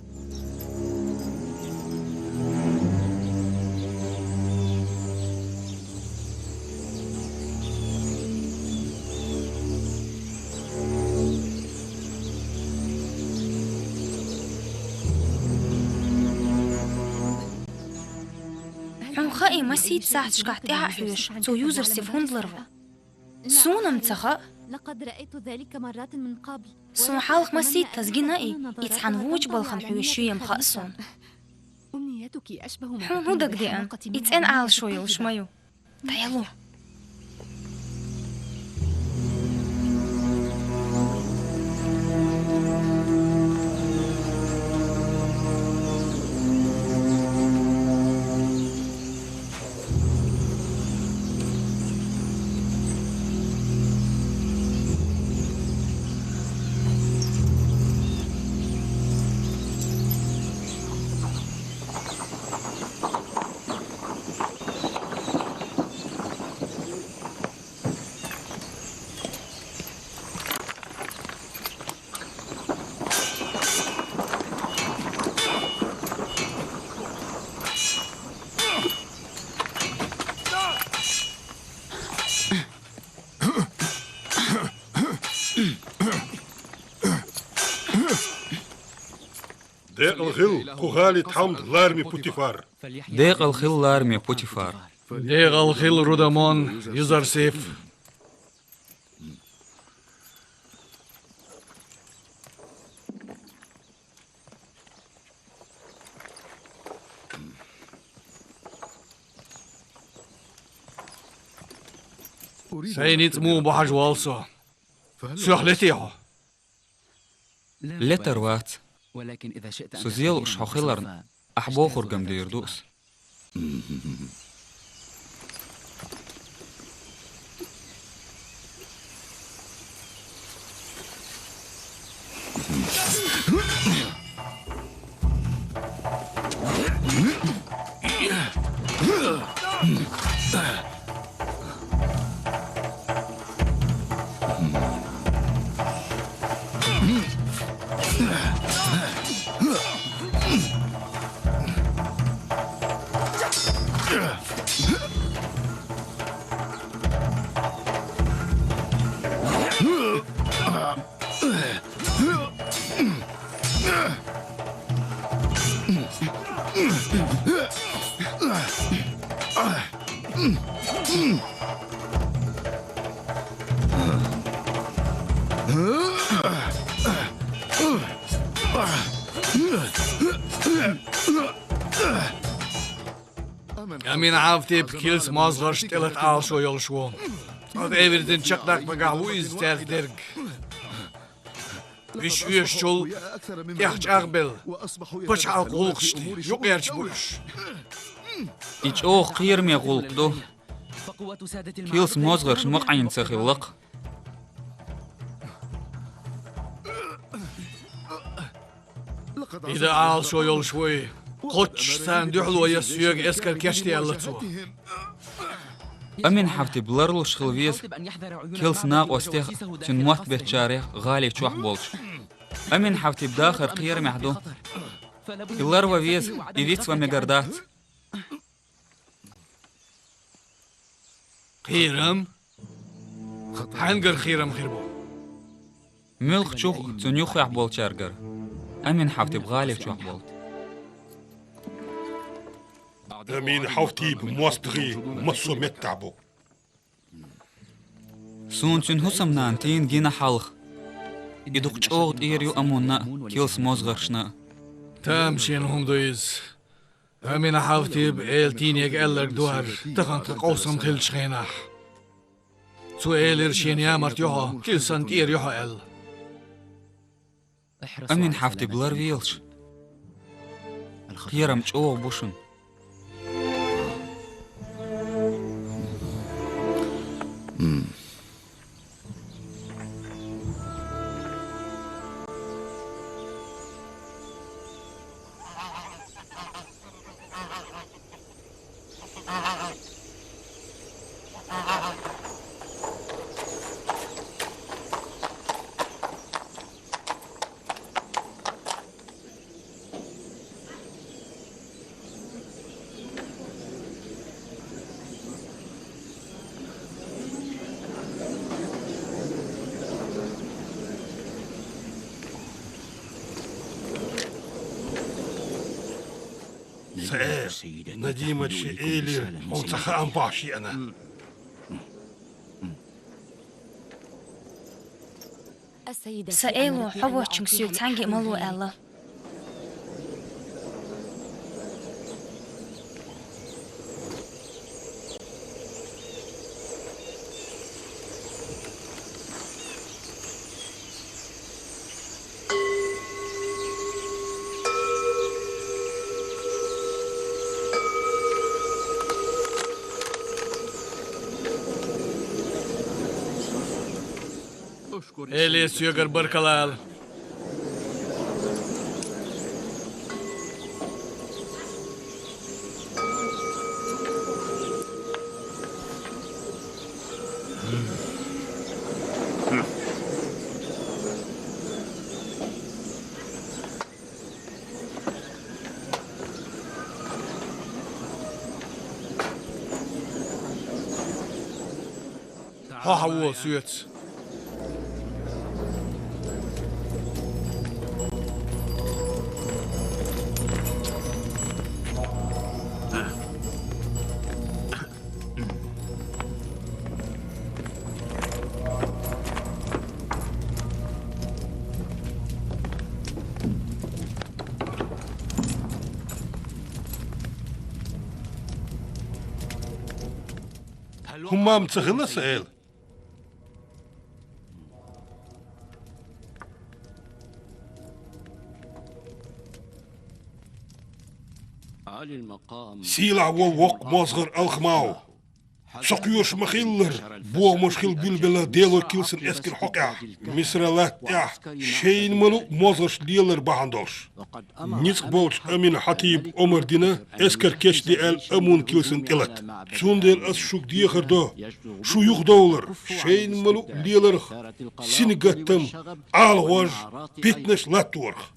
Хьуна хаьий, масийтта сахьташкахь тӀаьхьа а хьоьжуш, цо юзар-сиф хӀунда ларво? Суна-м ца хаьа. Суна хьалха масийттаза гина и, и цхьана вочу балхана хьоьжуш ю-м хаьа суна. Хьуна хӀун дагадеана, и цӀена Ӏалашо йолуш ма ю. ДӀаяло. Декъала хила, кху Халид Хьамд, лараме Путифар. Декъала хила, лараме Путифар. Декъала хила, Рудамон, юзар-сиф. Сайн ницкъ муха бу хьажа воллу со. Соьх летий хьо? Летар вац. Со зен лууш хьо хиларна, ахь бохург-м дийр ду ас. Амин-Хьавтип килс мозгӀарш тӀелата Ӏалашо йолуш ву. Цкъа тӀе а вирзина чакхдаккха нагахь ву иза цаьрца дерг. Уьш оьшучул тӀех чӀагӀбелла, пачхьалкх гӀуллакхашна юкъерча бу уьш. И чӀогӀа кхераме гӀуллакх ду. Килс мозгӀарш ма къайна ца хилла-кх. И дан Ӏалашо йолуш вуй. Кхоччуш царна дуьхьало ян соьга эскар кечде аьлла цо. Амин-Хьавтип ларлуш хила веза килс накъостех а, цуьнан мотт беттачарех а гӀали чохь болчу. Амин-Хьавтип дахар кхерамехь ду. И ларван веза, и вицван мегар дац. Кхерам? Хьаьнгара кхерам хир бу? Муьлххачух а, цуьнан юххехь болчаьргара. Амин-Хьавтип гӀали чохь болу. Амин-Хьавтипан мостагӀий массо а меттехь бу. Суна цуьнан хӀусамнана Тина гина хьалха. И дукха чӀогӀа тӀера ю Амунна а, килс мозгӀаршна а. Тамашийна хӀума ду иза. Амин-Хьавтипа эла Тинега аьлларг ду хӀара, тахана тхан къовсам хиллачу хенахь. Цо элира, шена ямарта ю хьо, килсана тӀера ю хьо аьлла. Амин-Хьавтип ларвелаш. Кхерам чӀогӀа бу шуна. Сан эла, Надимат шен элира, хьуна ца хаам бохьуш еана. Сан эло, хьо воцчунга соьга цхьаьнгге а ма ло аьлла. Эле соьгара баркалла ала. Хьо хьан вон соьца? ХӀумма-м ца хилла, сан эла. Сийлахь волу воккха мозгӀар Алхмау! Со кхоьруш ма-хиллара, бохамаш хила буьйлабелла Дело килсан эскар хьокъехь, Мисра латта тӀехь шайна ма-луъу мозгӀарш лелар бахьана долуш. Ницкъ болчу Амин-Хьатиба омра дина эскар кечде аьлла Амун килсан тӀелата. Цундела ас шуьга дехар до, шу юхадовлар, шайна ма-луъу леларх, сингаттам, Ӏалагӏож, питанаш латторах.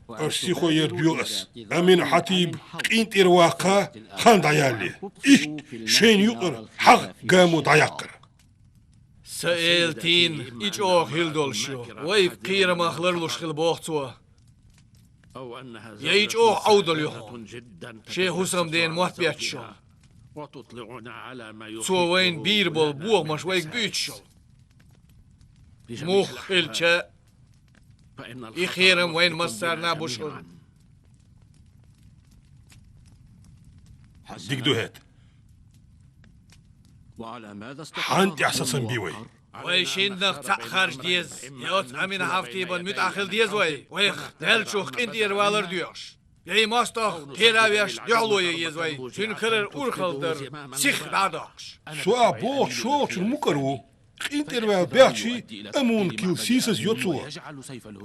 Аш сихо яр доьху ас. Амин-Хьатиба къинтӀера ваккха, хан дӀаялле. Иштта шайна юкъара хьагӀ гамо дӀаяккхара. Сан эла Тина, и чӀогӀа хила долуш ю. Вайга кхерамах ларлуш хила боху цо. Я и чӀогӀа Ӏовдал ю хьуна, шен хӀусамдена мотт бетташ йолу. Цо вайна бийр болу бохамаш вайга буьйцуш йолу. Муха хилча, и кхерам вайна массарна а бу шуна. Дика ду хӀета. Хьан тӀехь сацам бий вай? Вай шиннах цхьаъ харжа деза. Йоц Амин-Хьафтибан муьтӀахь хила деза вай. Вайх Даьллачух къинтӀера валар доьхуш. Яй мостагӀ кхера а веш, дуьхьало ян еза вай. Цуьнан карара урхалла дар сиха дӀа а доккхуш. Со а бохучу шолгӀачун мукӀар ву. КъинтӀера ваьлла баьхчий, Амунан кил сийсаз йо цо.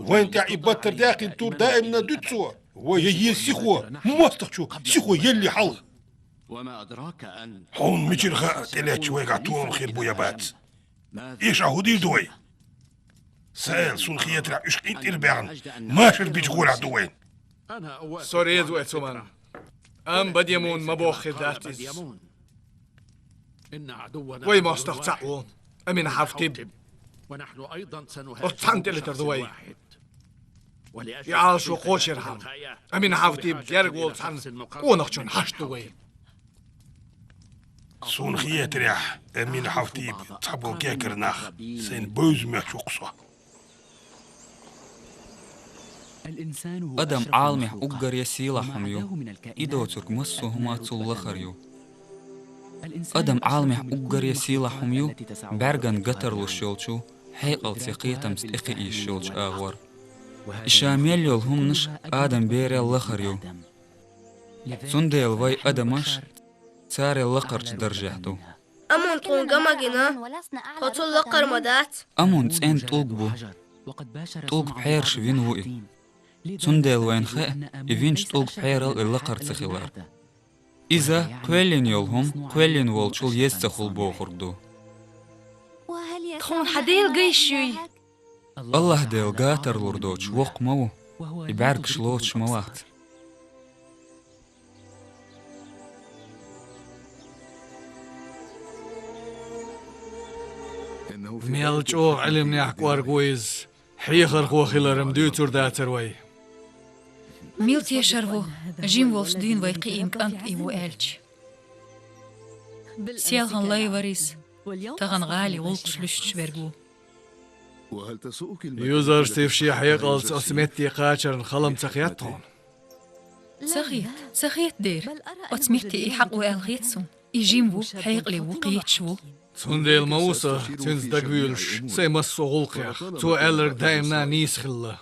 Вайна тӀехь и баттара даьккхина тур даимна дуьту цо. Вай ян еза сихо, мостагӀчу сихо елли хьалха. Хьуна мичара хаьа, тӀелаьцча вайгахь толам хир бу я бац? Иштта хӀун дийр ду вай? Сан аьлла, суна хетарехь, уьш къинтӀера баьхна, машар бича гӀолехь ду вайна. Со реза ву оцу хӀуманна. Амма Бадемуна ма боххура дац иза. Вай мостагӀ цхьаъ ву, Амин-Хьафтиб. Оцу цхьанна тӀелатар ду вай. И Ӏалашо кхочушъярхьама, Амин-Хьафтиб герга волу цхьана къонахчун хьашт ду вай. Суна хетарехь, Амин-Хьафтиб цхьаболу кекара нах, сайна бевза моьттуш ву-кх со. Адам Ӏаламехь уггаре сийлахь хӀума ю, и доцург массо а хӀума цул лахара ю. Адам Ӏаламехь уггаре сийлахь хӀума ю, бӀаьргана гатарлуш йолчу хьекъалца я кхетамца тӀекхиийш йолчу агӀор. И ша мел йолу хӀуманаш Адам берал лахара ю. Цундела вай, адамаш, царел лакхарчу даржехь ду. Амун тхуна ган ма гина, тхо цул лакхара ма дац. Амун цӀена тӀулг бу. ТӀулг пхьераш вина ву и. Цундела вайна хаьа, и винчу тӀулг пхьерал и лакхара ца хилар. Иза кхоьллина йолу хӀума кхоьллина волчул еза ца хуьлу бохург ду. Тхуна хьан Дела гайш юй? АллахӀ-Дела гатарлур доцуш воккха ма ву, и бӀаьргаш лоцуш ма вац. Мел чӀогӀа Ӏилманехь кӀорга ву иза, хьехархо хилар-м дуьйцур дацара вай. Мила тешар ву, жима волуш дуьйна вай кхиийна кӀант и ву аьлча. Селхана лай вара иза, тахана гӀали гӀуллакхаш луьстуш верг ву. Юзарсиф шен хьекъалца оцу метте кхачарна хала-м ца хетта хьуна? Ца хета, ца хета дера. Оцу метте и хьакъ ву аьлла хета суна. И жима ву, хьекъале ву, кхеташ ву. Цундела ма ву сан цуьнца дагавуьйлуш, сайн массо а гӀуллакхех. Цо аьлларг даимна нийса хилла.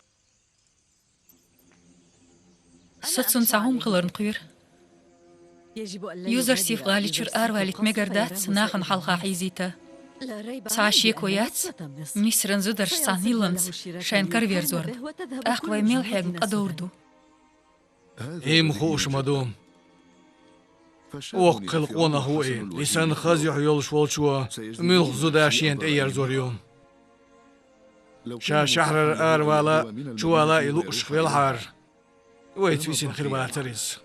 Со цунна цхьа хӀума хиларна кхоьру. Юзарсиф гӀали чуьра аравалийта мегар дац, нахана хьалха хьийзийта. Цхьа а шеко яц, Мисран зударша цхьана хӀилланца шайна караверзорна. ТӀаккха вай мел хьегна къа довр ду. И-м хууш ма ду. Воккха хилла къонах ву и. И санна хаза юьхь йолуш волчо муьлхха зуда шена тӀеерзор ю. Ша шахьарара аравала, чувала и луушшах велхьара, вайца висина хир вацара иза.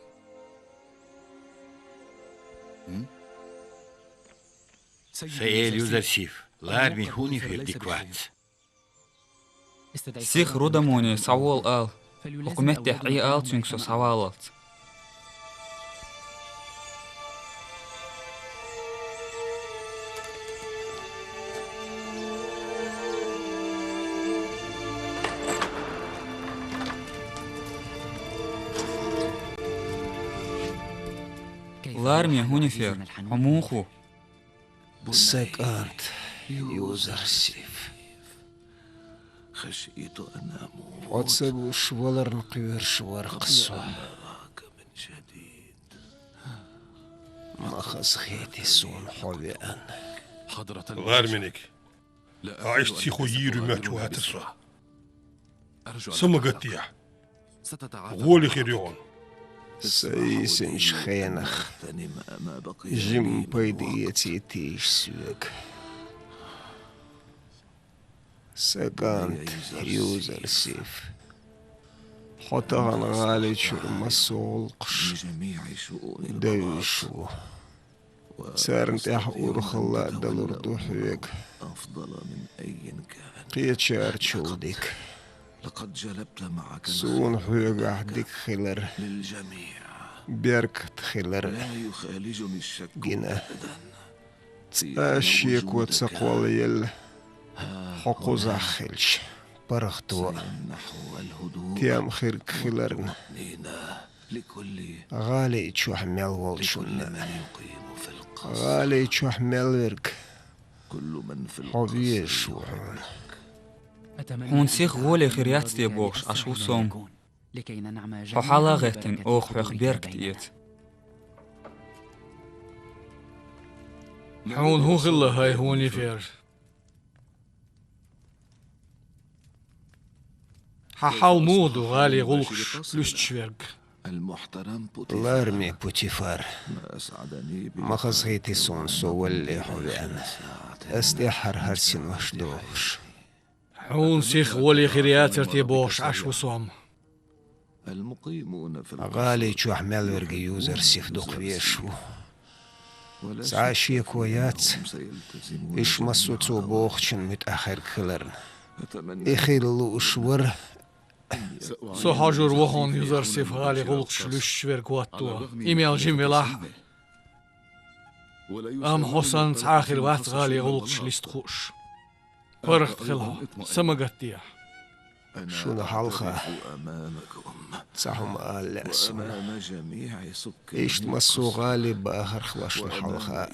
Сан эла Юзарсиф, лараме хӀунефер дика вац. Сиха Рудамоне схьавола ала, хӀокху меттехь Ӏе ала цуьнга со схьаваллалц. Лараме хӀунефер, хьо муха ву? Сан кӀант Юзарсиф. Хьо ца гуш валарна кхоьруш вара-кх со. Ма хазахетий суна хьо веана. Лараме, ахь иштта сихо йийр ю моьттуш вацара со. Са ма гатдехьа. ГӀоле хир ю хьуна. Са йисинчу хенах жимма пайда эцийта йиш соьга. Сан кӀант Юзарсиф, хьо тахана гӀали чуьра массо а гӀуллакхаш девзаш ву. Царна тӀехь урхалла а далур ду хьоьга, кхечарчул дика. Суна хьоьгахь дика хилар беркат хилар гина. Цкъа а шеко ца кхоллаелла, хьо кхузахь хилча, паргӀато а, тем хирг хиларна, гӀали чохь мел волчунна а. ГӀали чохь мел верг, хьо везаш ву хьуна. Хьуна сиха гӀоле хир яц те бохуш Ӏаш ву со. Хьо хьала а гӀеттина, оха хьох беркат эца. Хьуна хӀун хилла, хӀай Хьунифер? Хьан хьал муха ду, гӀали гӀуллакхаш луьстуш верг? Лараме Путифар, ма хазахийти суна со валале хьо веана, ас тӀаьххьара хӀара синош дохуш. Хьуна сиха гӀоле хир яцара те бохуш Ӏаш ву со. ГӀали чохь мел верг Юзарсиф дукха везаш ву. Цхьа а шеко яц, иштта массо а цо бохучун муьтӀахь хирг хиларна. И хила лууш вара. Со хьожур ву хьуна Юзарсиф гӀали гӀуллакхаш луьстуш верг хӀотто, и мел жима велахь а. Амма хьо санна цхьа а хир вац гӀали гӀуллакхаш листа хууш. ПаргӀат хила хьо, са ма гатдехьа. Шуна хьалха цхьа хӀума ала лаьа суна. Иштта массо а гӀали бахарх ва шуна хьалха,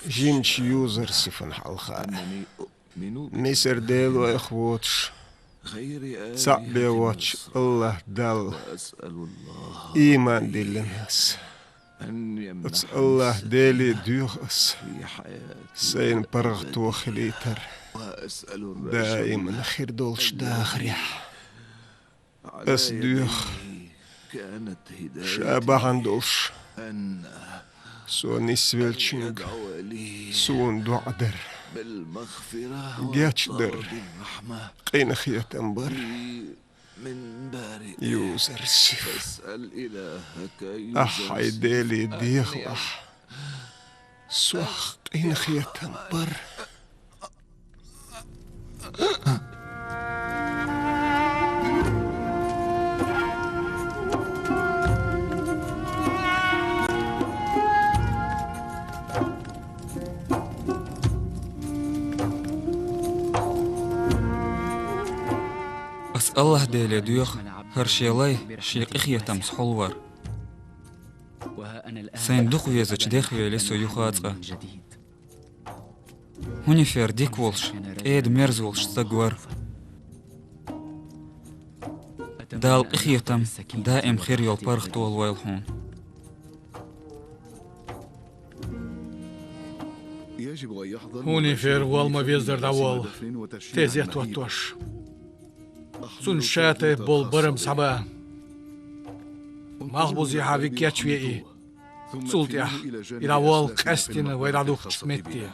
жимачу Юзарсифан хьалха. Мисар делойх воцуш, цхьаъ бен воцчу АллахӀ Далла ийман диллина ас. Оцу АллахӀ Деле доьху ас, сайна паргӀато хилийтар даиман хир долчу дахарехь. Ас доьху, ша бахьана долуш, со нисвеллачуьнга суна доӀа дар, гечдар, къинхетам бар. Юзарсиф, ахь хьайн Деле дехалахь, сох къинхетам бар. Ас АллахӀ Деле доьху, хӀара шен лай шен къинхетамца хьулвар. Сайна дукха везачу дехвели со юха а цкъа. Хьунифер дика волуш, кӀеда-мерза волуш стаг вара. Далла къинхетам даим хир йолу паргӀато лойла хьуна. Хьунифер, вала ма-веззара дӀаволла, тезет хӀоттош. Цунна ша тайпа болу барам схьаба. Малхбузехьа виг кечве и. Цул тӀаьхьа и дӀаволла къаьстина вай дӀадухкучу метте.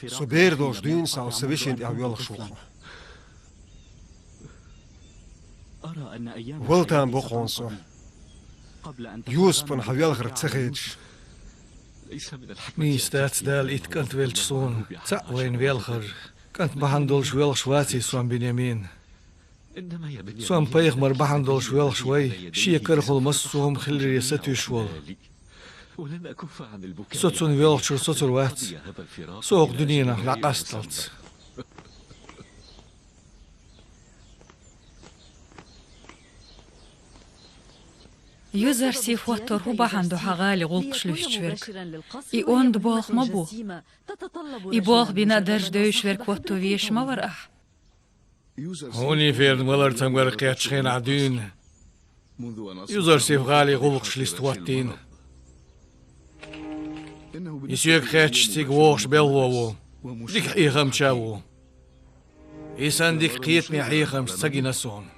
Со бер долуш дуьйна схьа сан вешина тӀехь воьлхуш ву хьо. Вала там бу хьуна со, Юсупана хьан велхар ца хеташ. Нийса дац Дала итт кӀант велча суна цхьаъ вайна велхар. КӀант бахьана долуш воьлхуш ваций со, Бинъямин? Со пайхамар бахьана долуш воьлхуш ву, шен карахула массо а хӀума хиларе сатуьйсуш волу. Со цунна воьлхучуьра соцур вац, со хӀокху дуьненах дӀакъасталц. Юзарсиф хӀоттор хӀун бахьана ду хьан гӀали гӀуллакхаш луьстуш верг? И онда болх ма бу. И болх бина а даржа девзаш верг хӀотто везаш ма вара ахь. Хьуна и ферна валар цамгар кхеттачу хенахь дуьйна Юзарсиф гӀали гӀуллакхаш листа хӀоттийна. И соьга хаьттича цига вогӀуш белхало ву, дика хьехамча а ву. И санна дика кхетаме хьехамча ца гина суна.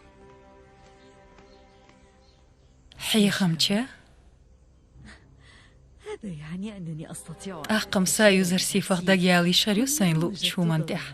Хьехамча? ТӀаккха-м са Юзарсифах дагаяла йиш хир ю сайн луучу хӀуманна тӀехь.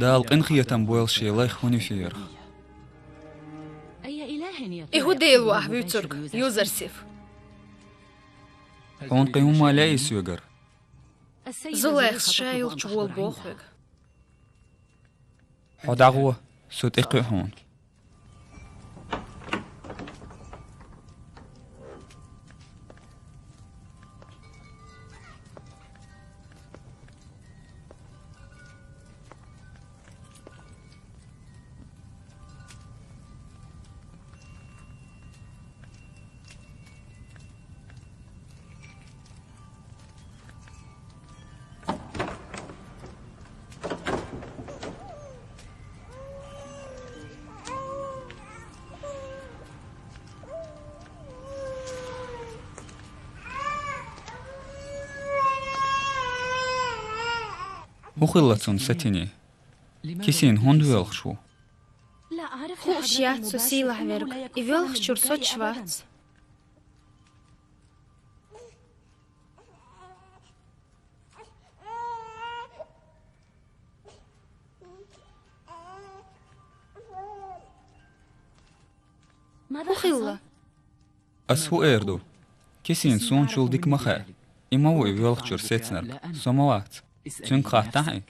Дала къинхетам бойла шен лайх Хьуниферах. И хӀун Дела ву ахь вуьйцург, Юзарсиф? Хьуна кхин хӀумма лаьий соьгара? Зулайхас ша йолчу гӀола боху хьоьга. Хьо дӀагӀо, со тӀекхуьу хьуна. ХӀун хилла цунна, Сатине? Кисина хӀунда воьлхуш ву? Хууш яц со, сийлахь верг, и воьлхучуьра соцуш вац. ХӀун хилла? Ас хӀун эр ду? Кисина суна чул дика ма хаьа. И ма ву и воьлхучуьра сецнарг, со ма вац. Цуьнга хаттахьий?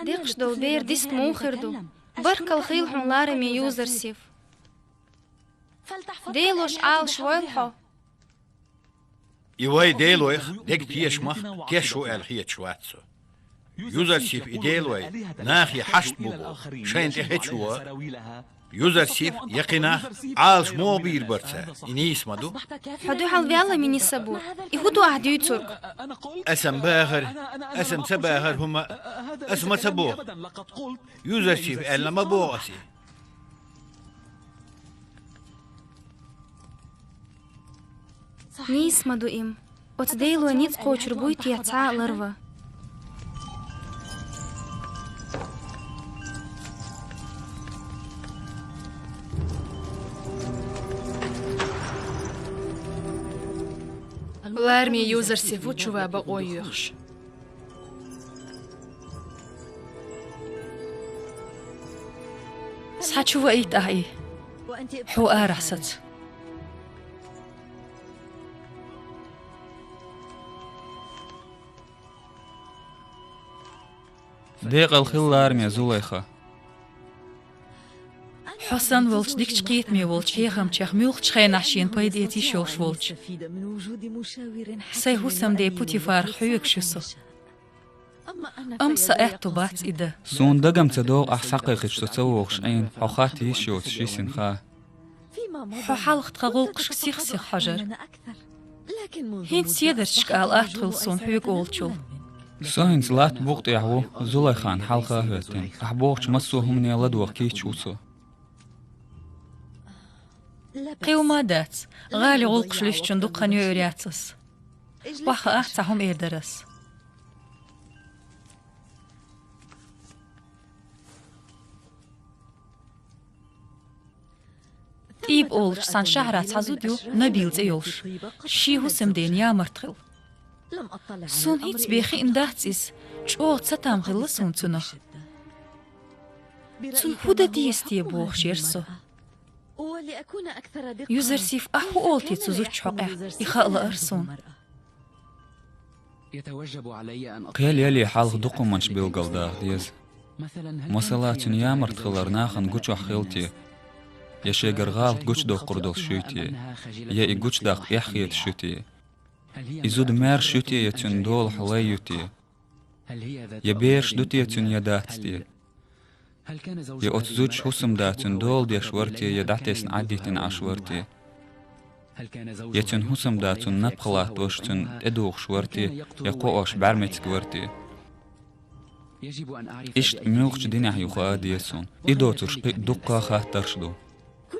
Декхаш долу бер дист муха хир ду? Баркалла хуьлда хьуна, лараме Юзарсиф. Делош Ӏалашвойла хьо. И вай делойх дерг тешамах кеш ву аьлла хеташ вац со. Юзарсиф и делой нахе хьашт бу боху, шайна тӀе хечо. Юзарсиф я кхин нах Ӏалаш муха бийр бара цара, и нийса ма ду? Хьо дуьхьал ваьлла, Минисабур. И хӀун ду ахь дуьйцург? Аса-м бахара, аса-м ца бахара хӀума, аса ма ца боху. Юзарсиф аьлла ма боху аса и. Нийса ма ду и-м. Оцу делой ницкъ кхочур буй те цхьа а ларван? Лараме Юзарсиф ву чу ван бакъо йоьхуш. Схьа чу ваийта ахь и. Хьо арахь саца. Декъала хила, лараме Зулайха. Хьо санна волчу дикачу кхетаме волчу хьехамчех муьлххачу хенахь шена пайда эца йиш йолуш волчу. Сайн хӀусамде Путифарах хьоьгуш ю со. Амма сан аьтто бац и дан. Суна дага-м ца догӀу ахь схьакхайкхича со ца вогӀуш Ӏийна, хьо хатта йиш йоцуш йисина хан. Хьо хьалха тхан гӀуллакхашка сих-сиха хьожура. ХӀинца седарчашка ала атта хуьлу суна хьоьга олучул. Со хӀинца латта букъа тӀехь ву, Зулайхан хьалха а хӀоьттина. Ахь бохучу массо а хӀумане ладогӀа кийча ву со. Кхин хӀума а дац. ГӀали гӀуллакхаш луьстучунна дукха хан йойур яц ас. Ваха, ахь цхьа хӀума эр дара ас. Иба олучу цхьана шахьара цхьа зуда ю, Набил цӀе йолуш. Шен хӀусамдена ямарта хилла. Суна хӀинца бен хиъна дац иза, чӀогӀа цатам хилла суна цунах. Цунна хӀун дан деза те бохуш яра со. Юзарсиф, ахь хӀун олу те цу зудчу хьокъехь, и хаа лаара суна. Кхел яле хьалха дукха хӀуманаш билгалдаха деза. Масала, цуьнан ямарта хилар нахана гучохь хила те, я шегара гӀалат гучудоккхур долуш ю те, я и гучудаккха эхь хеташ ю те. И зуда маьрша ю те, я цуьнан долахь лай ю те. Я бераш ду те цуьнан, я дац те. Я оцу зудчу хӀусамда цуьнан дола деш вара те, я дӀатесна Ӏадитина Ӏаш вара те. Я цуьнан хӀусамда цунна напха латтош, цуьнан тӀедухуш вара те, я кхоош бӀаьрмециг вара те. Иштта муьлххачу динехь ю хаа деза суна. И доцурш кхин а дуккха а хаттарш ду.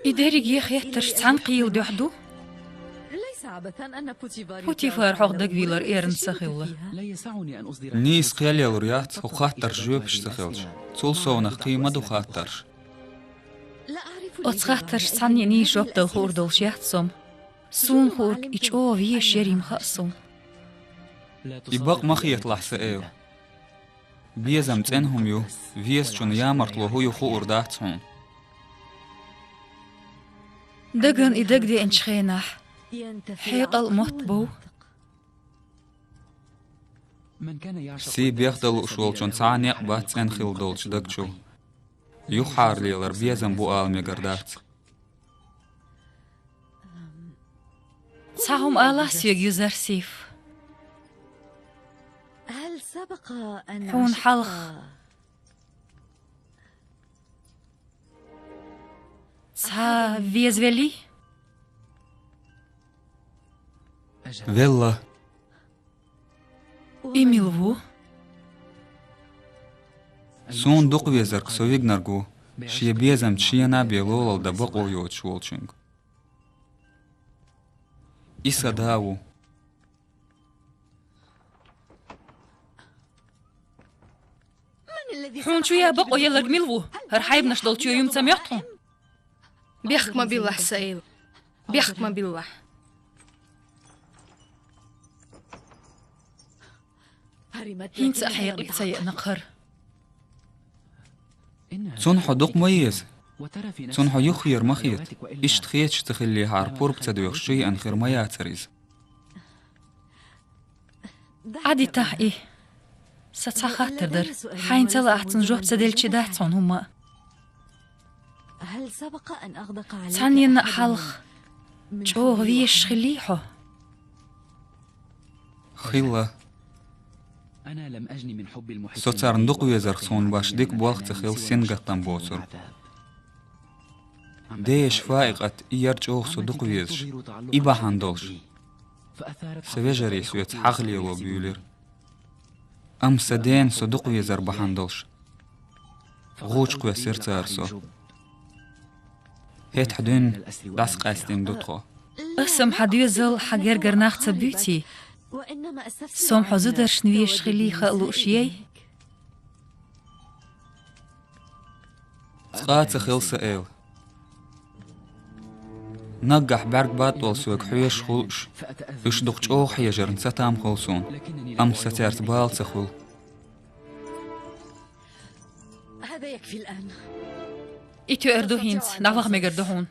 И дерриге хеттарш цхьана кхийла дуьхьа ду? Путифар хьох дагавийлар эрна ца хилла. Нийса кхел ялур яц, хӀокху хаттарш жоьпаш ца хилча. Цул совнах кхин ма ду хаттарш. Оцу хаттарш цхьанне нийса жоп дала хуур долуш яц со-м. Суна хуург и чӀогӀа везаш яр-м хаьа суна. И бакъ ма хеталахь, сан эла. Безам цӀена хӀума ю, везачунна ямартло хӀун ю хуур дац хьуна. Дагана и дагадеанчу хенахь, хьекъал а мотт бов. Сий бех дан лууш волчунна цхьа а некъ бац цӀена хилла долчу дагчул. Юххьарлелар безам бу ала мегар дац. Цхьа хӀума алахь соьга, Юзарсиф. Хьуна хьалха цхьа веза велий? Велла. И мила ву? Суна дукха везарг со вигнарг ву, шен безамца шена а бен лолла дан бакъо йоцуш волчуьнга. И сан да ву. Хьуна чу ян бакъо яларг мила ву? ХӀара хьайбанаш долчу юьмца моьтту хьуна? Бехк ма биллахь, сан эла. Бехк ма биллахь. ХӀинца а хьекъале ца еана кхара. Цунна хьо дукха ма еза. Цунна хьо юххера ма хета. Иштта хеташ ца хиллехьара, пурба ца доьхуш чу еана хир ма яцара иза. Ӏадитахь и. Сан цхьа хаттар дара. Хьайна ца лаахь, цунна жоп ца делча дац хьуна хӀумма а. Цхьанненна а хьалха чӀогӀа везаш хиллий хьо? Хилла. Со царна дукха везарх суна башха дика болх ца хилла сингаттам боцург. Деша Фаикъат и яра чӀогӀа со дукха везаш, и бахьана долуш. Сан вежарий соьца хьагӀ лело буьйлира. Амма сан дена со дукха везар бахьана долуш, гӀучу кхоьссира цара со. ХӀетахь дуьйна дӀасакъаьстина ду тхо. Аса-м хьан доьзал, хьан гергара нах ца буьйций? Со-м хьо зударшна везаш хиллий хаа лууш яй? Цкъа а ца хилла, сан эла. Наггахь бӀаьрг баттал соьга хьоьжуш хуьлуш, уьш дукха чӀогӀа хьежарна цатам хуьлу суна, амма сан цаьрца бала ца хуьлу. И тоьар ду хӀинца, дӀаваха мегар ду хьуна.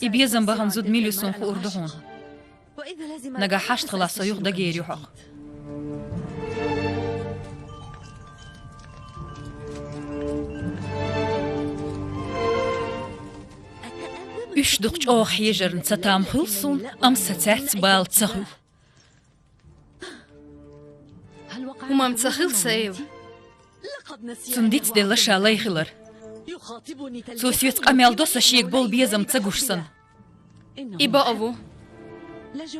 И безам бахана зуда мила ю суна хуур ду хьуна. Нагахь хьашт хилахь, со юха дагийр ю хьох. Уьш дукха чӀогӀа хьежарна цатам хуьлу суна, амма сан цаьрца бала ца хуьлу. ХӀумам ца хилла, сан эла. Цунна дицделла ша лай хилар. Цо соьца къамел до, со шега болу безам ца гуш санна. И бакъ ву.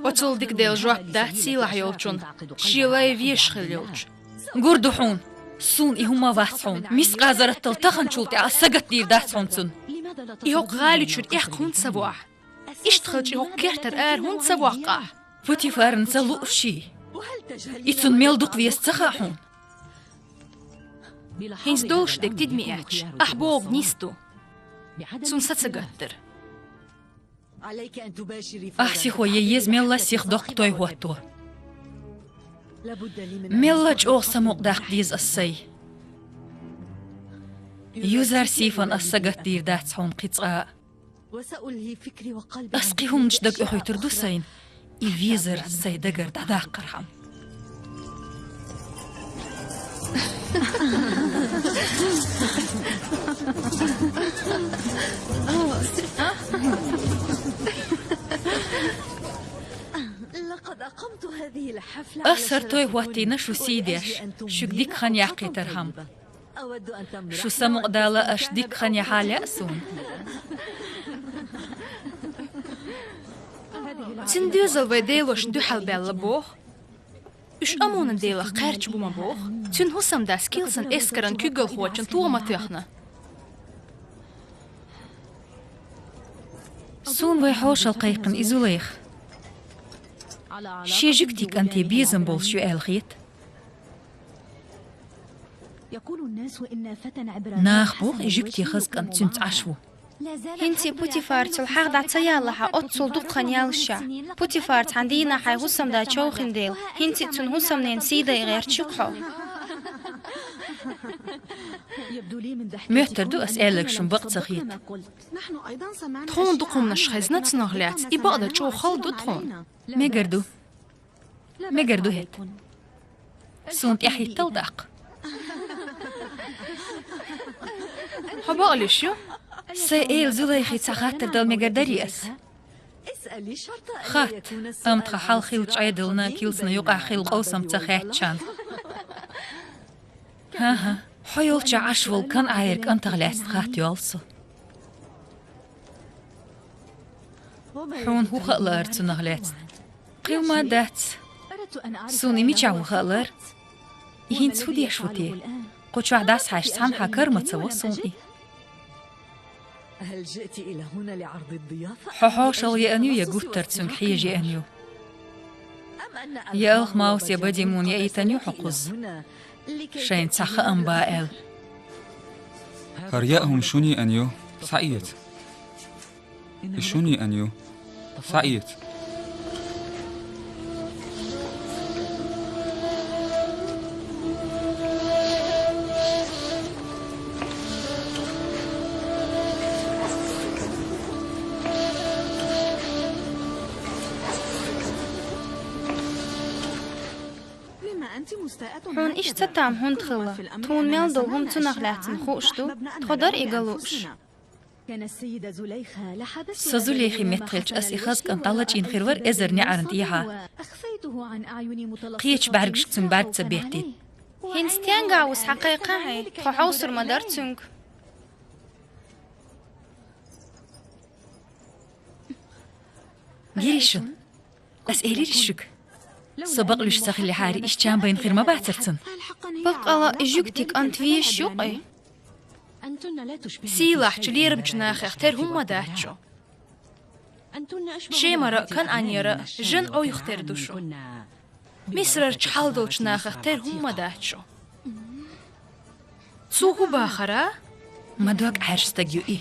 Оцул дика дела жоп дац сийлахь йолчунна, шен лай везаш хилла йолчу. Гур ду хьуна, суна и хӀума вац хьуна. Мискъа зарратал таханчул тӀаьхьа сагатдийр дац хьуна цунна. И хӀокху гӀали чуьра эккха хӀунда ца бо ахь? Иштта хилча, и хӀокху кертара ара хӀунда ца воккху ахь? Путифарна ца лууш ший? И цунна мел дукха веза ца хаьа хьуна? ХӀинца долуш дерг тидаме эцча, ахь бохург нийса ду. Цунна са ца гатдара. Ахь сихо е еза мелла сиха доккха той хӀотто. Мелла чӀогӀа самукъадаккха деза ас сай. Юзар-Сифан ас сагатдийр дац хьуна кхин цкъа а. Ас кхин хӀуманаш дага оьхуьйтур ду сайна, и везар сай дагара дӀадаккхархьама. Ас хӀара той хӀоттийна шу сий деш, шуьга дика хан яккхийтархьама. Шу самукъадала аш дика хан яхьа лаьа суна. Цуьнан доьзал вай Делошна дуьхьал баьлла боху. Уьш Аммонан делах кхаьрдаш бу ма боху. Цуьнан хӀусамдас Килсан эскаран куьйгалхочун тохам тоьхна. Суна вай хьошалла кхайкхина и Зулайха шен жуьгтий кӀанте безам болуш ю аьлла хета. Наха боху и жуьгтий хаза кӀант цуьнца Ӏаш ву. ХӀинца Путифарцал хьагӀ дӀа ца яллахьа, оццул дукха хан яьлча, Путифар цхьана дийнахь хьайн хӀусамда човхийна дела, хӀинца а цуьнан хӀусамненан сий дай гӀерташ ю-кх хьо. Моьттур ду ас аьлларг шуна бакъ ца хета. Тхуна дукха хӀуманаш хезна цунах лаьцна, и бакъдар чӀогӀа хала ду тхуна. Мегар ду. Мегар ду хӀета. Суна тӀаьхьахӀиттал даккха. Хьо бакъ луьйш ю? Сайн эла Зулайхе цхьа хаттар дала мегар дарий ас? Хатта, амма тхан хьал хилча Ӏедална Килсана юкъахь хилла къовсам ца хаьттачарна. ХӀан-хӀа, хьо йолчохь Ӏаш волу КанӀанера кӀантах лаьцна хатта йолу со. Хьуна хӀун хаалара цунах лаьцна? Кхин хӀума дац. Суна и мичахь ву хаалара? И хӀинца хӀун деш ву те? Кху чохь дӀасахьаьжча цхьанхьа кара ма ца во суна и. Хьо хьошалла еана ю я гуттар цуьнга хьежа еана ю? Я Алхмаус, я Бадимун яийтина ю хьо кхуза, шайна цхьа хаам бан аьлла? ХӀара яа хӀума шуна еана ю, схьаэца. И шуна еана ю, схьаэца. Хьуна иштта цатам хӀунда хилла? Тхуна мел долу хӀума цунах лаьцна хууш ду, тхо дара и ган лууш. Сан Зулейхин метта хилча, ас и хаза кӀант дӀалачийна хир вара эзар неӀарна тӀехьа. Кхечу бӀаьргашка цуьнан бӀаьрг ца беттийта. ХӀинца стенга ву схьакхайкхахьий, тхо хьовсур ма дара цуьнга. Гири шуна. Ас элира шуьга. Со бакълуьйш ца хиллехьара, иштта чам байна хир ма бацара цунна. Баккъала и жуьгтий кӀант везаш ю-кх и. Сийлахьчу лерабчу нахах тера хӀумма дац шу. Шемара а, КанӀанера а жан Ӏойх тера ду шу. Мисрарчу хьал долчу нахах тера хӀумма дац шу. Цо хӀун бахара? Ма дог Ӏаьржа стаг ю и.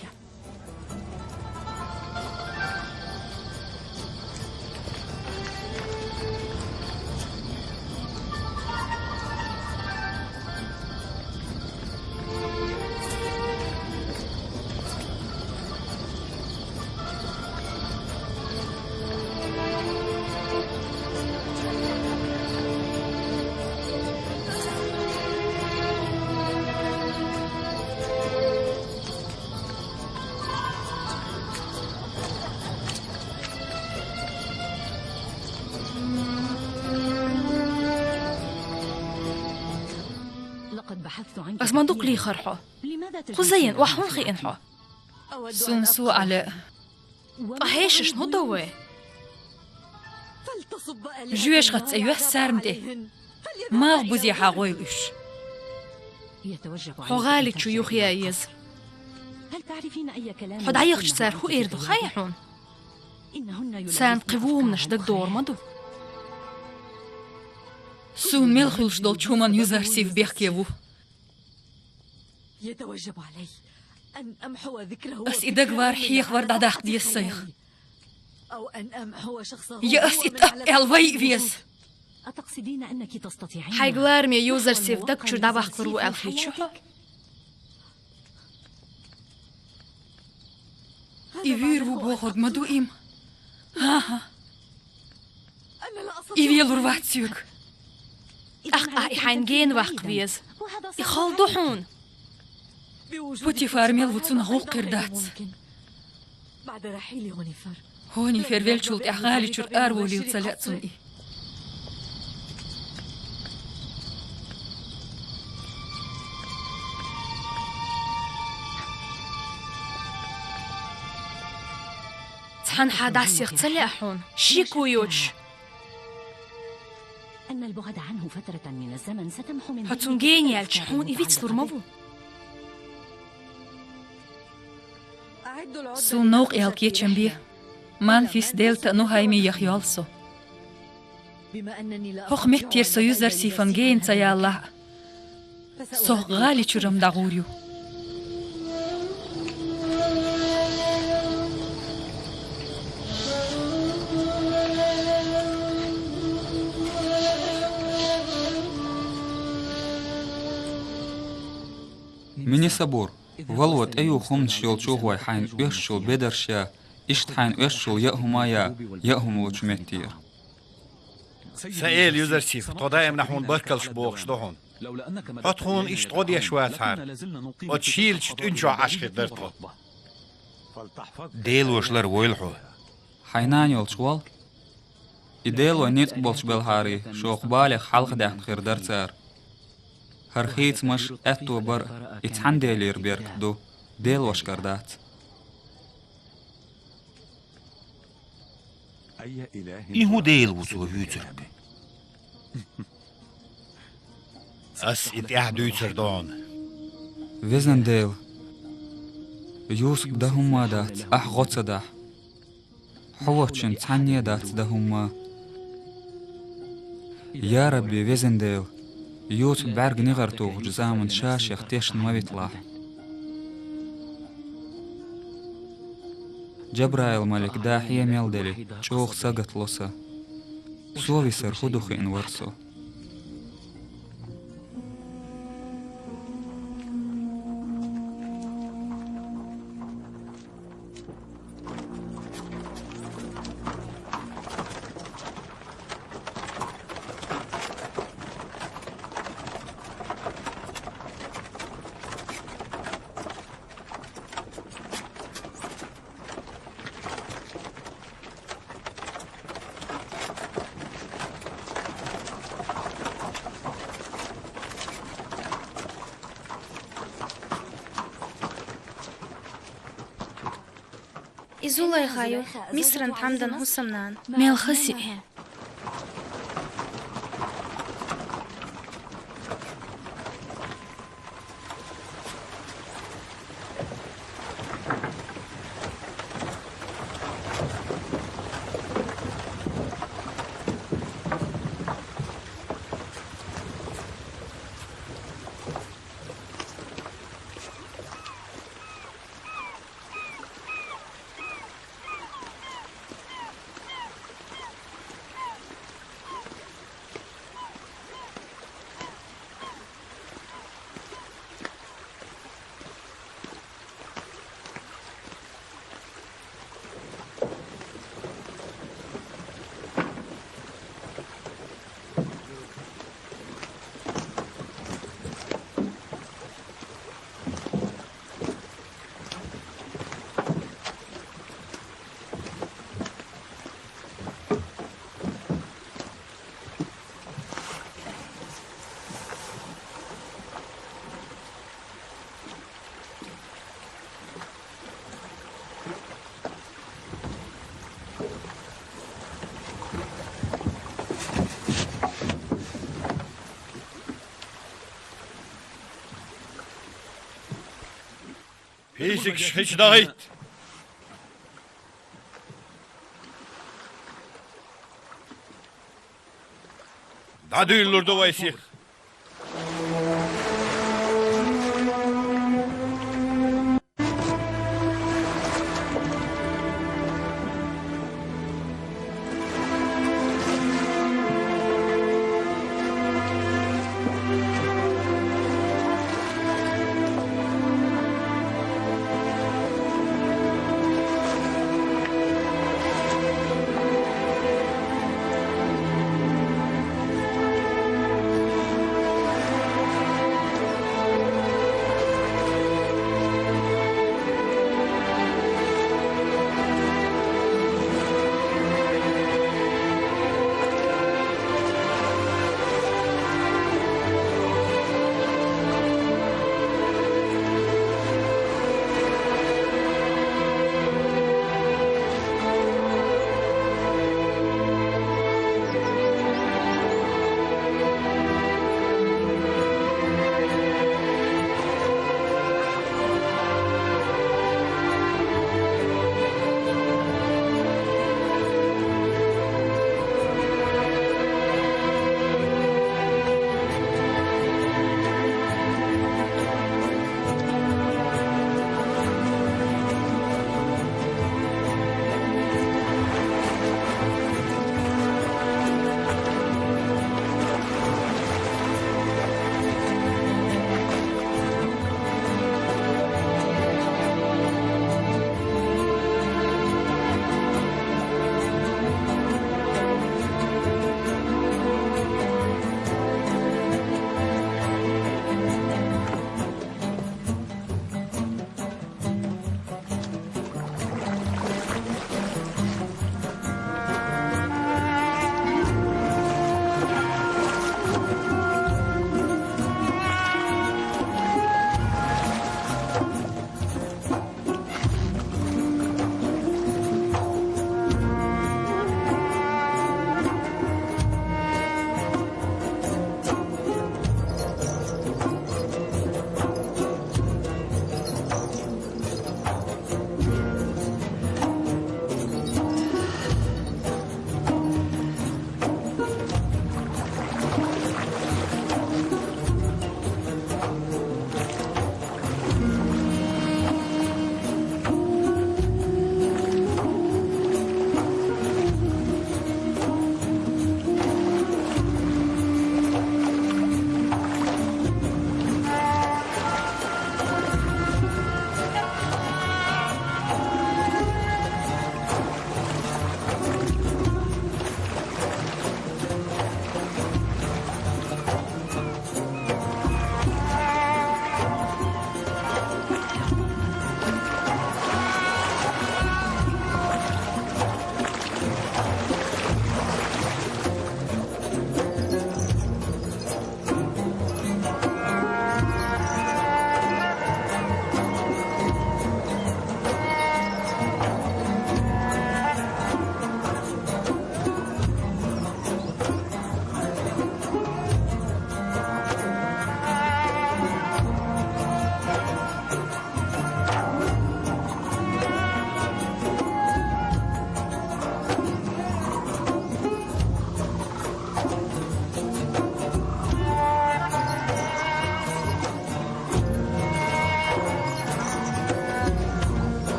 Ас ма дукха лийхара хьо. Кхуза йина, охьа хӀунда хиъна хьо? Суна со Ӏа лаьа. Ткъа хьешашна хӀун до вай? Жоьжахатин цӀе йоьссу царна тӀе. Малхбузехьа гӀойла уьш. Хьо гӀали чу юхаян еза. Хьо дӀаяхча цара хӀун эр ду хаьий хьуна? Царна кхин вон хӀуманаш дагадогӀур ма ду. Суна мел хуьлуш долчу хӀуманна Юзар-Сиф бехке ву. Ас и дагавар, хьехавар дӀадаккха деза сайх. يا أس إت أب إلفي فيس. أتقصدين أنك تستطيعين؟ Хьайга лараме юзарсив даг чура дӀабахкар ву аьлла хеташ хьо? И вуьйр ву бохург ма ду им? ХӀан-хӀа. И велур вац соьга. ТӀаккха ахь и хьайна гена ваккха веза. И хала ду хьуна. Путифар мел ву, цунах гӀуллакх хир дац. Гьонифер веллачул тӀехьагӀа гӀали чура араволийла ца лаьа цунна и. Цхьанхьа дӀасаеха ца лаьа хьуна, шеко йоцуш. Хьо цунна гена яьлча, хьуна и вицлур ма ву. Суна новкъа яьлла кечам бе. Манфис, Делта а, Нухьайми яха йоал со. ХӀокху меттера со юзарсифан гена ца ялалахь а, со гӀали чуьра-м дӀагӀур ю. Минисабур, вало тӀеюху хӀуманаш йолчу гӀой хьайна оьшучул бедарш я, иштта хьайна оьшучул яа хӀума я, яа хӀума лучу меттера. Сан эла юзарсиф, тхо даимна хьуна баркаллаш бохуш ду хьуна. Хьо тхуна иштта гӀо деш вацахьара, оцу шийлачу тӀуьнчохь Ӏаш хир дара тхо. Делош лар войла хьо. Хьайн нана йолчу вал. И Дело ницкъ болуш белхьарий, шух балех хьалха даьхна хир дара цара. ХӀара хийцамаш, аьтто бар а и цхьана Делера беркат ду, Делошкара дац. И хӀун Дела ву цо вуьйцург? Ас и тӀаьхьа дуьйцур ду хьуна. Везан Дела, Юсупа дан хӀумма а дац, ахь гӀо ца дахь. Хьо воцчунна цхьанне а дац дан хӀумма. Я Рабби, везан Дела, Юсуп бӀаьрг негӀар тухучу заманна ша-шех тешна ма виталахь. Джабраил-малик да хье мел дели, чӀогӀа сагатдо сан. Цо висар хӀун ду хиъна вара со. И Зулайха ю, Мисран тхьамдан хӀусамнана. Мел хаза хьо. Песигаш хича дахийта! ДӀадуьйлалур ду вай сиха.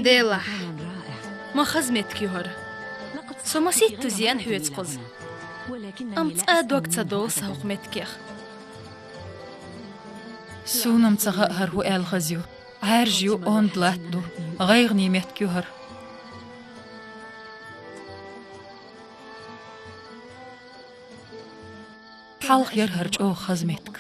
Делахь, ма хаза меттиг ю хӀара. Со масийтта зен хьоьца кхуза. Амма цкъа а дог ца довла сан хӀокху меттигех. Суна-м ца хаьа хӀара хӀун аьлла хаза ю. Ӏаьржа ю, онда латта ду. ГӀайгӀане меттиг ю хӀара. Хьалха яра хӀара чӀогӀа хаза меттиг.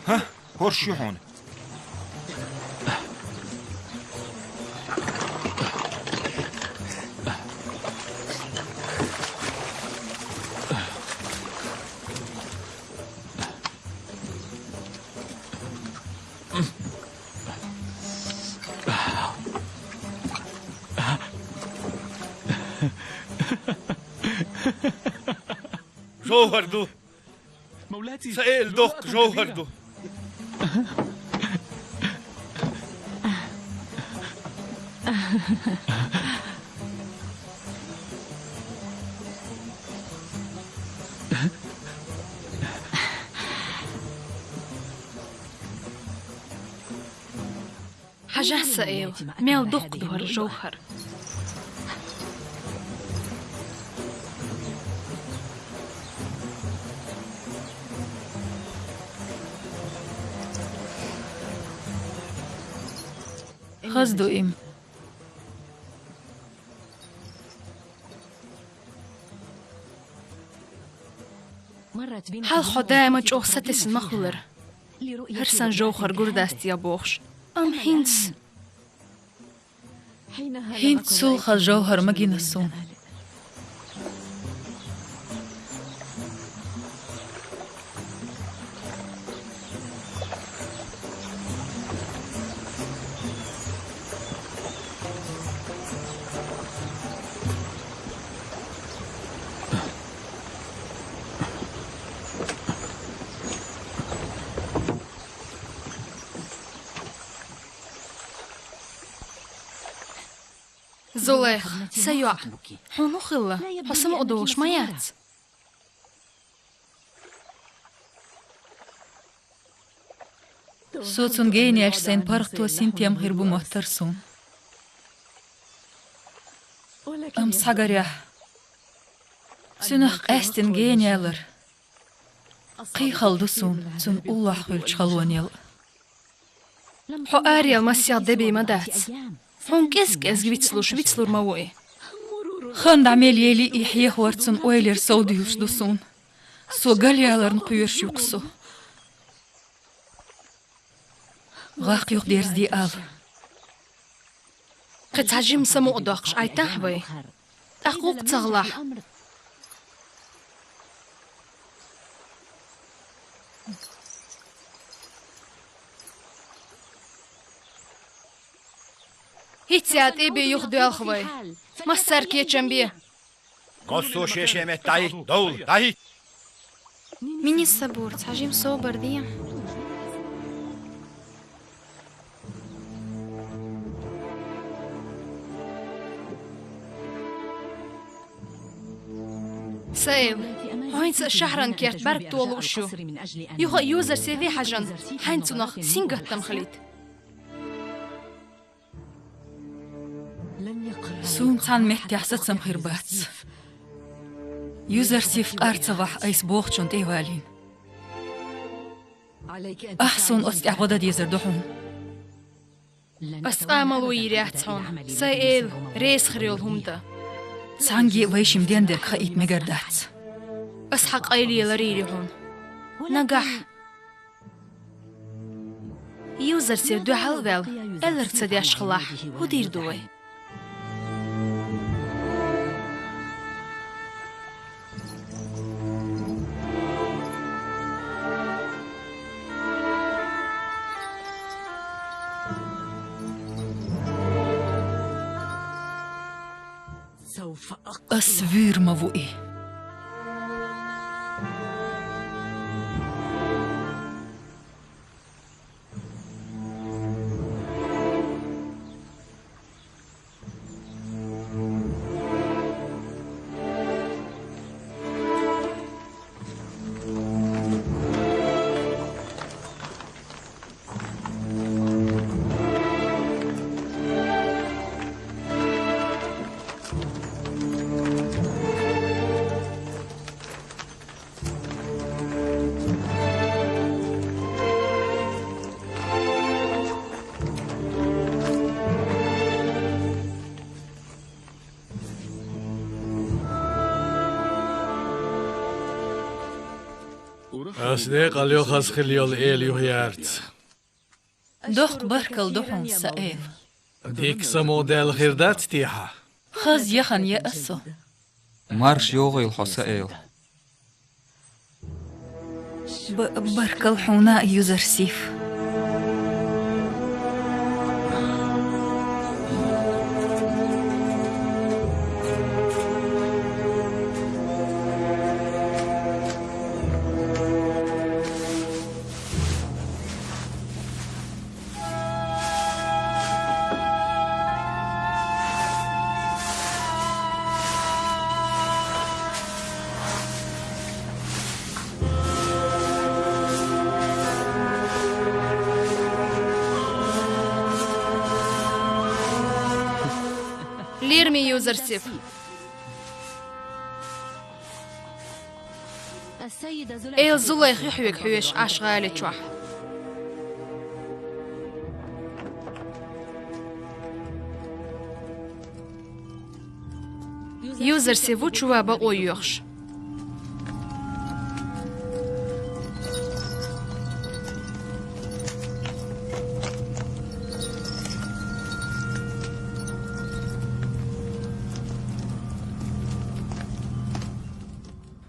ХӀа, хӀорш ю хьуна. ЖовхӀар ду. Сан эла доккха жовхӀар ду. Хьажахь, сан эла, мел доккха ду хӀара жовхӀар. Хаза ду и-м. Хьалха хьо даима чӀогӀа сатесна ма хуьлура. ХӀара санна жовхӀар гур дац те бохуш. Амма хӀинца... ХӀинца цул хаза жовхӀар ма гина суна. Зулайха, сан йоӀ, хьуна хӀун хилла? Хьо самукъадолуш ма яц? Со цунна генаяьлча, сайн паргӀато синтем хир бу моттара суна. Амма схьагарехь, цуьнах къаьстина генаялар кхин хала ду суна цунна уллохь хуьлучу халонел. Хьо араяла массех дебий ма дац. Хьуна кӀез-кӀезга вицлуш, вицлур ма ву и. Хан дӀа мел елий, и хьехавар цунна ойлера совдуьйлуш ду суна. Со галъяларна кхоьруш ю-кх со. ГӀакх юха дерзаде ала. Кхин цхьа жимма самукъадоккхуш Ӏайтахьа вай. ТӀаккха гӀуллакх ца гӀалахь. ХӀинцца тӀе бе, юха доьлху вай. Массара кечам бе. Массо а шен-шен метте дӀахӀитта, довла, дӀахӀитта! Минис сабур, цхьа жимма собар де. Сан эла, хьо хӀинца а шахьаран керта бӀаьрг тоха лууш ю. Юха а йозар севе хьажан, хьайна цунах сингаттам хилийта. Суна цхьана меттехь сацам хир бац. Юзарсиф къар ца вахь айса бохучун тӀе а валийна. Ахь суна оцу тӀехь гӀо дан дезар ду хьуна. Ас къамел яц хьуна, сан эла, реза хир йолу хӀума дан. Цхьаьнгге а вайшимма дендерг хаийта мегар дац. Ас хьан къайле ларйийр ю хьуна. Нагахь. Юзарсиф дуьхьал а ваьлла, аьлларг ца деш хилахь, хӀун дийр ду вай? Ас вуьйр ма ву и. Ас декъал йо хаза хила йолу эла юхаярца. Доккха баркалла ду хьуна, сан эла. Дика самукъадаьлла хир дац техьа? Хаза яхана яа со. Марша йогӀийла хьо, сан эла. Б-, баркалла хьуна, Юзарсиф. Лераме, Юзарсиф. Эла Зулайха юьхьиг хьоьжуш Ӏаш гӀали чохь. Юзарсиф ву чу ван бакъо йоьхуш.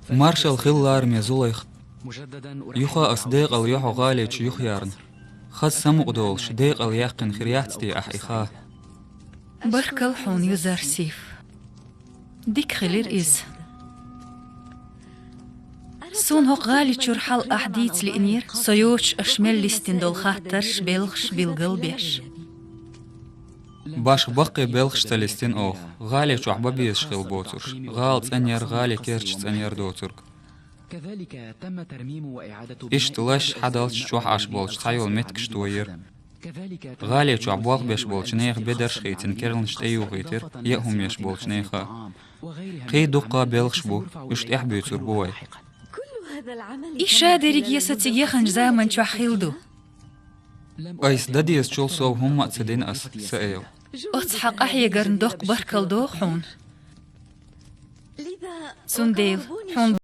Маршалла хила, лераме Зулайха. Юха ас декъал йо хьо гӀали чу юхаярна. Хаза самукъадолуш, декъал яьккхина хир яц те ахь и хан? Баркалла хьуна, Юзарсиф. Дика хилира иза. Суна хӀокху гӀали чуьра хьал ахь дийца лиънера, со йоцуш аша мел листина долу хаттарш, белхаш билгал беш. Башха баккхий белхаш ца листина оха, гӀали чохь бан безаш хилла боцурш, гӀала цӀанъяр, гӀали керчаш цӀанъяр доцург. Иштта лаш хьадалча чохь Ӏаш болчу цхьайолу меттигаш тояра. ГӀали чохь болх беш болчу нехан бедарш а хийцина, керланаш тӀеюхийтира, яа хӀума еш болчу нехан а. Кхин дуккха а белхаш бу, уьш тӀаьхьабуьйцур бу вай. И ша дерриге со цига яханчу заман чохь хилла ду. Айса дан дезачул сов хӀумма а ца дина ас, сан эла. Оцу хьан къахьегарна доккха баркалла доху хьуна. Цундела хьуна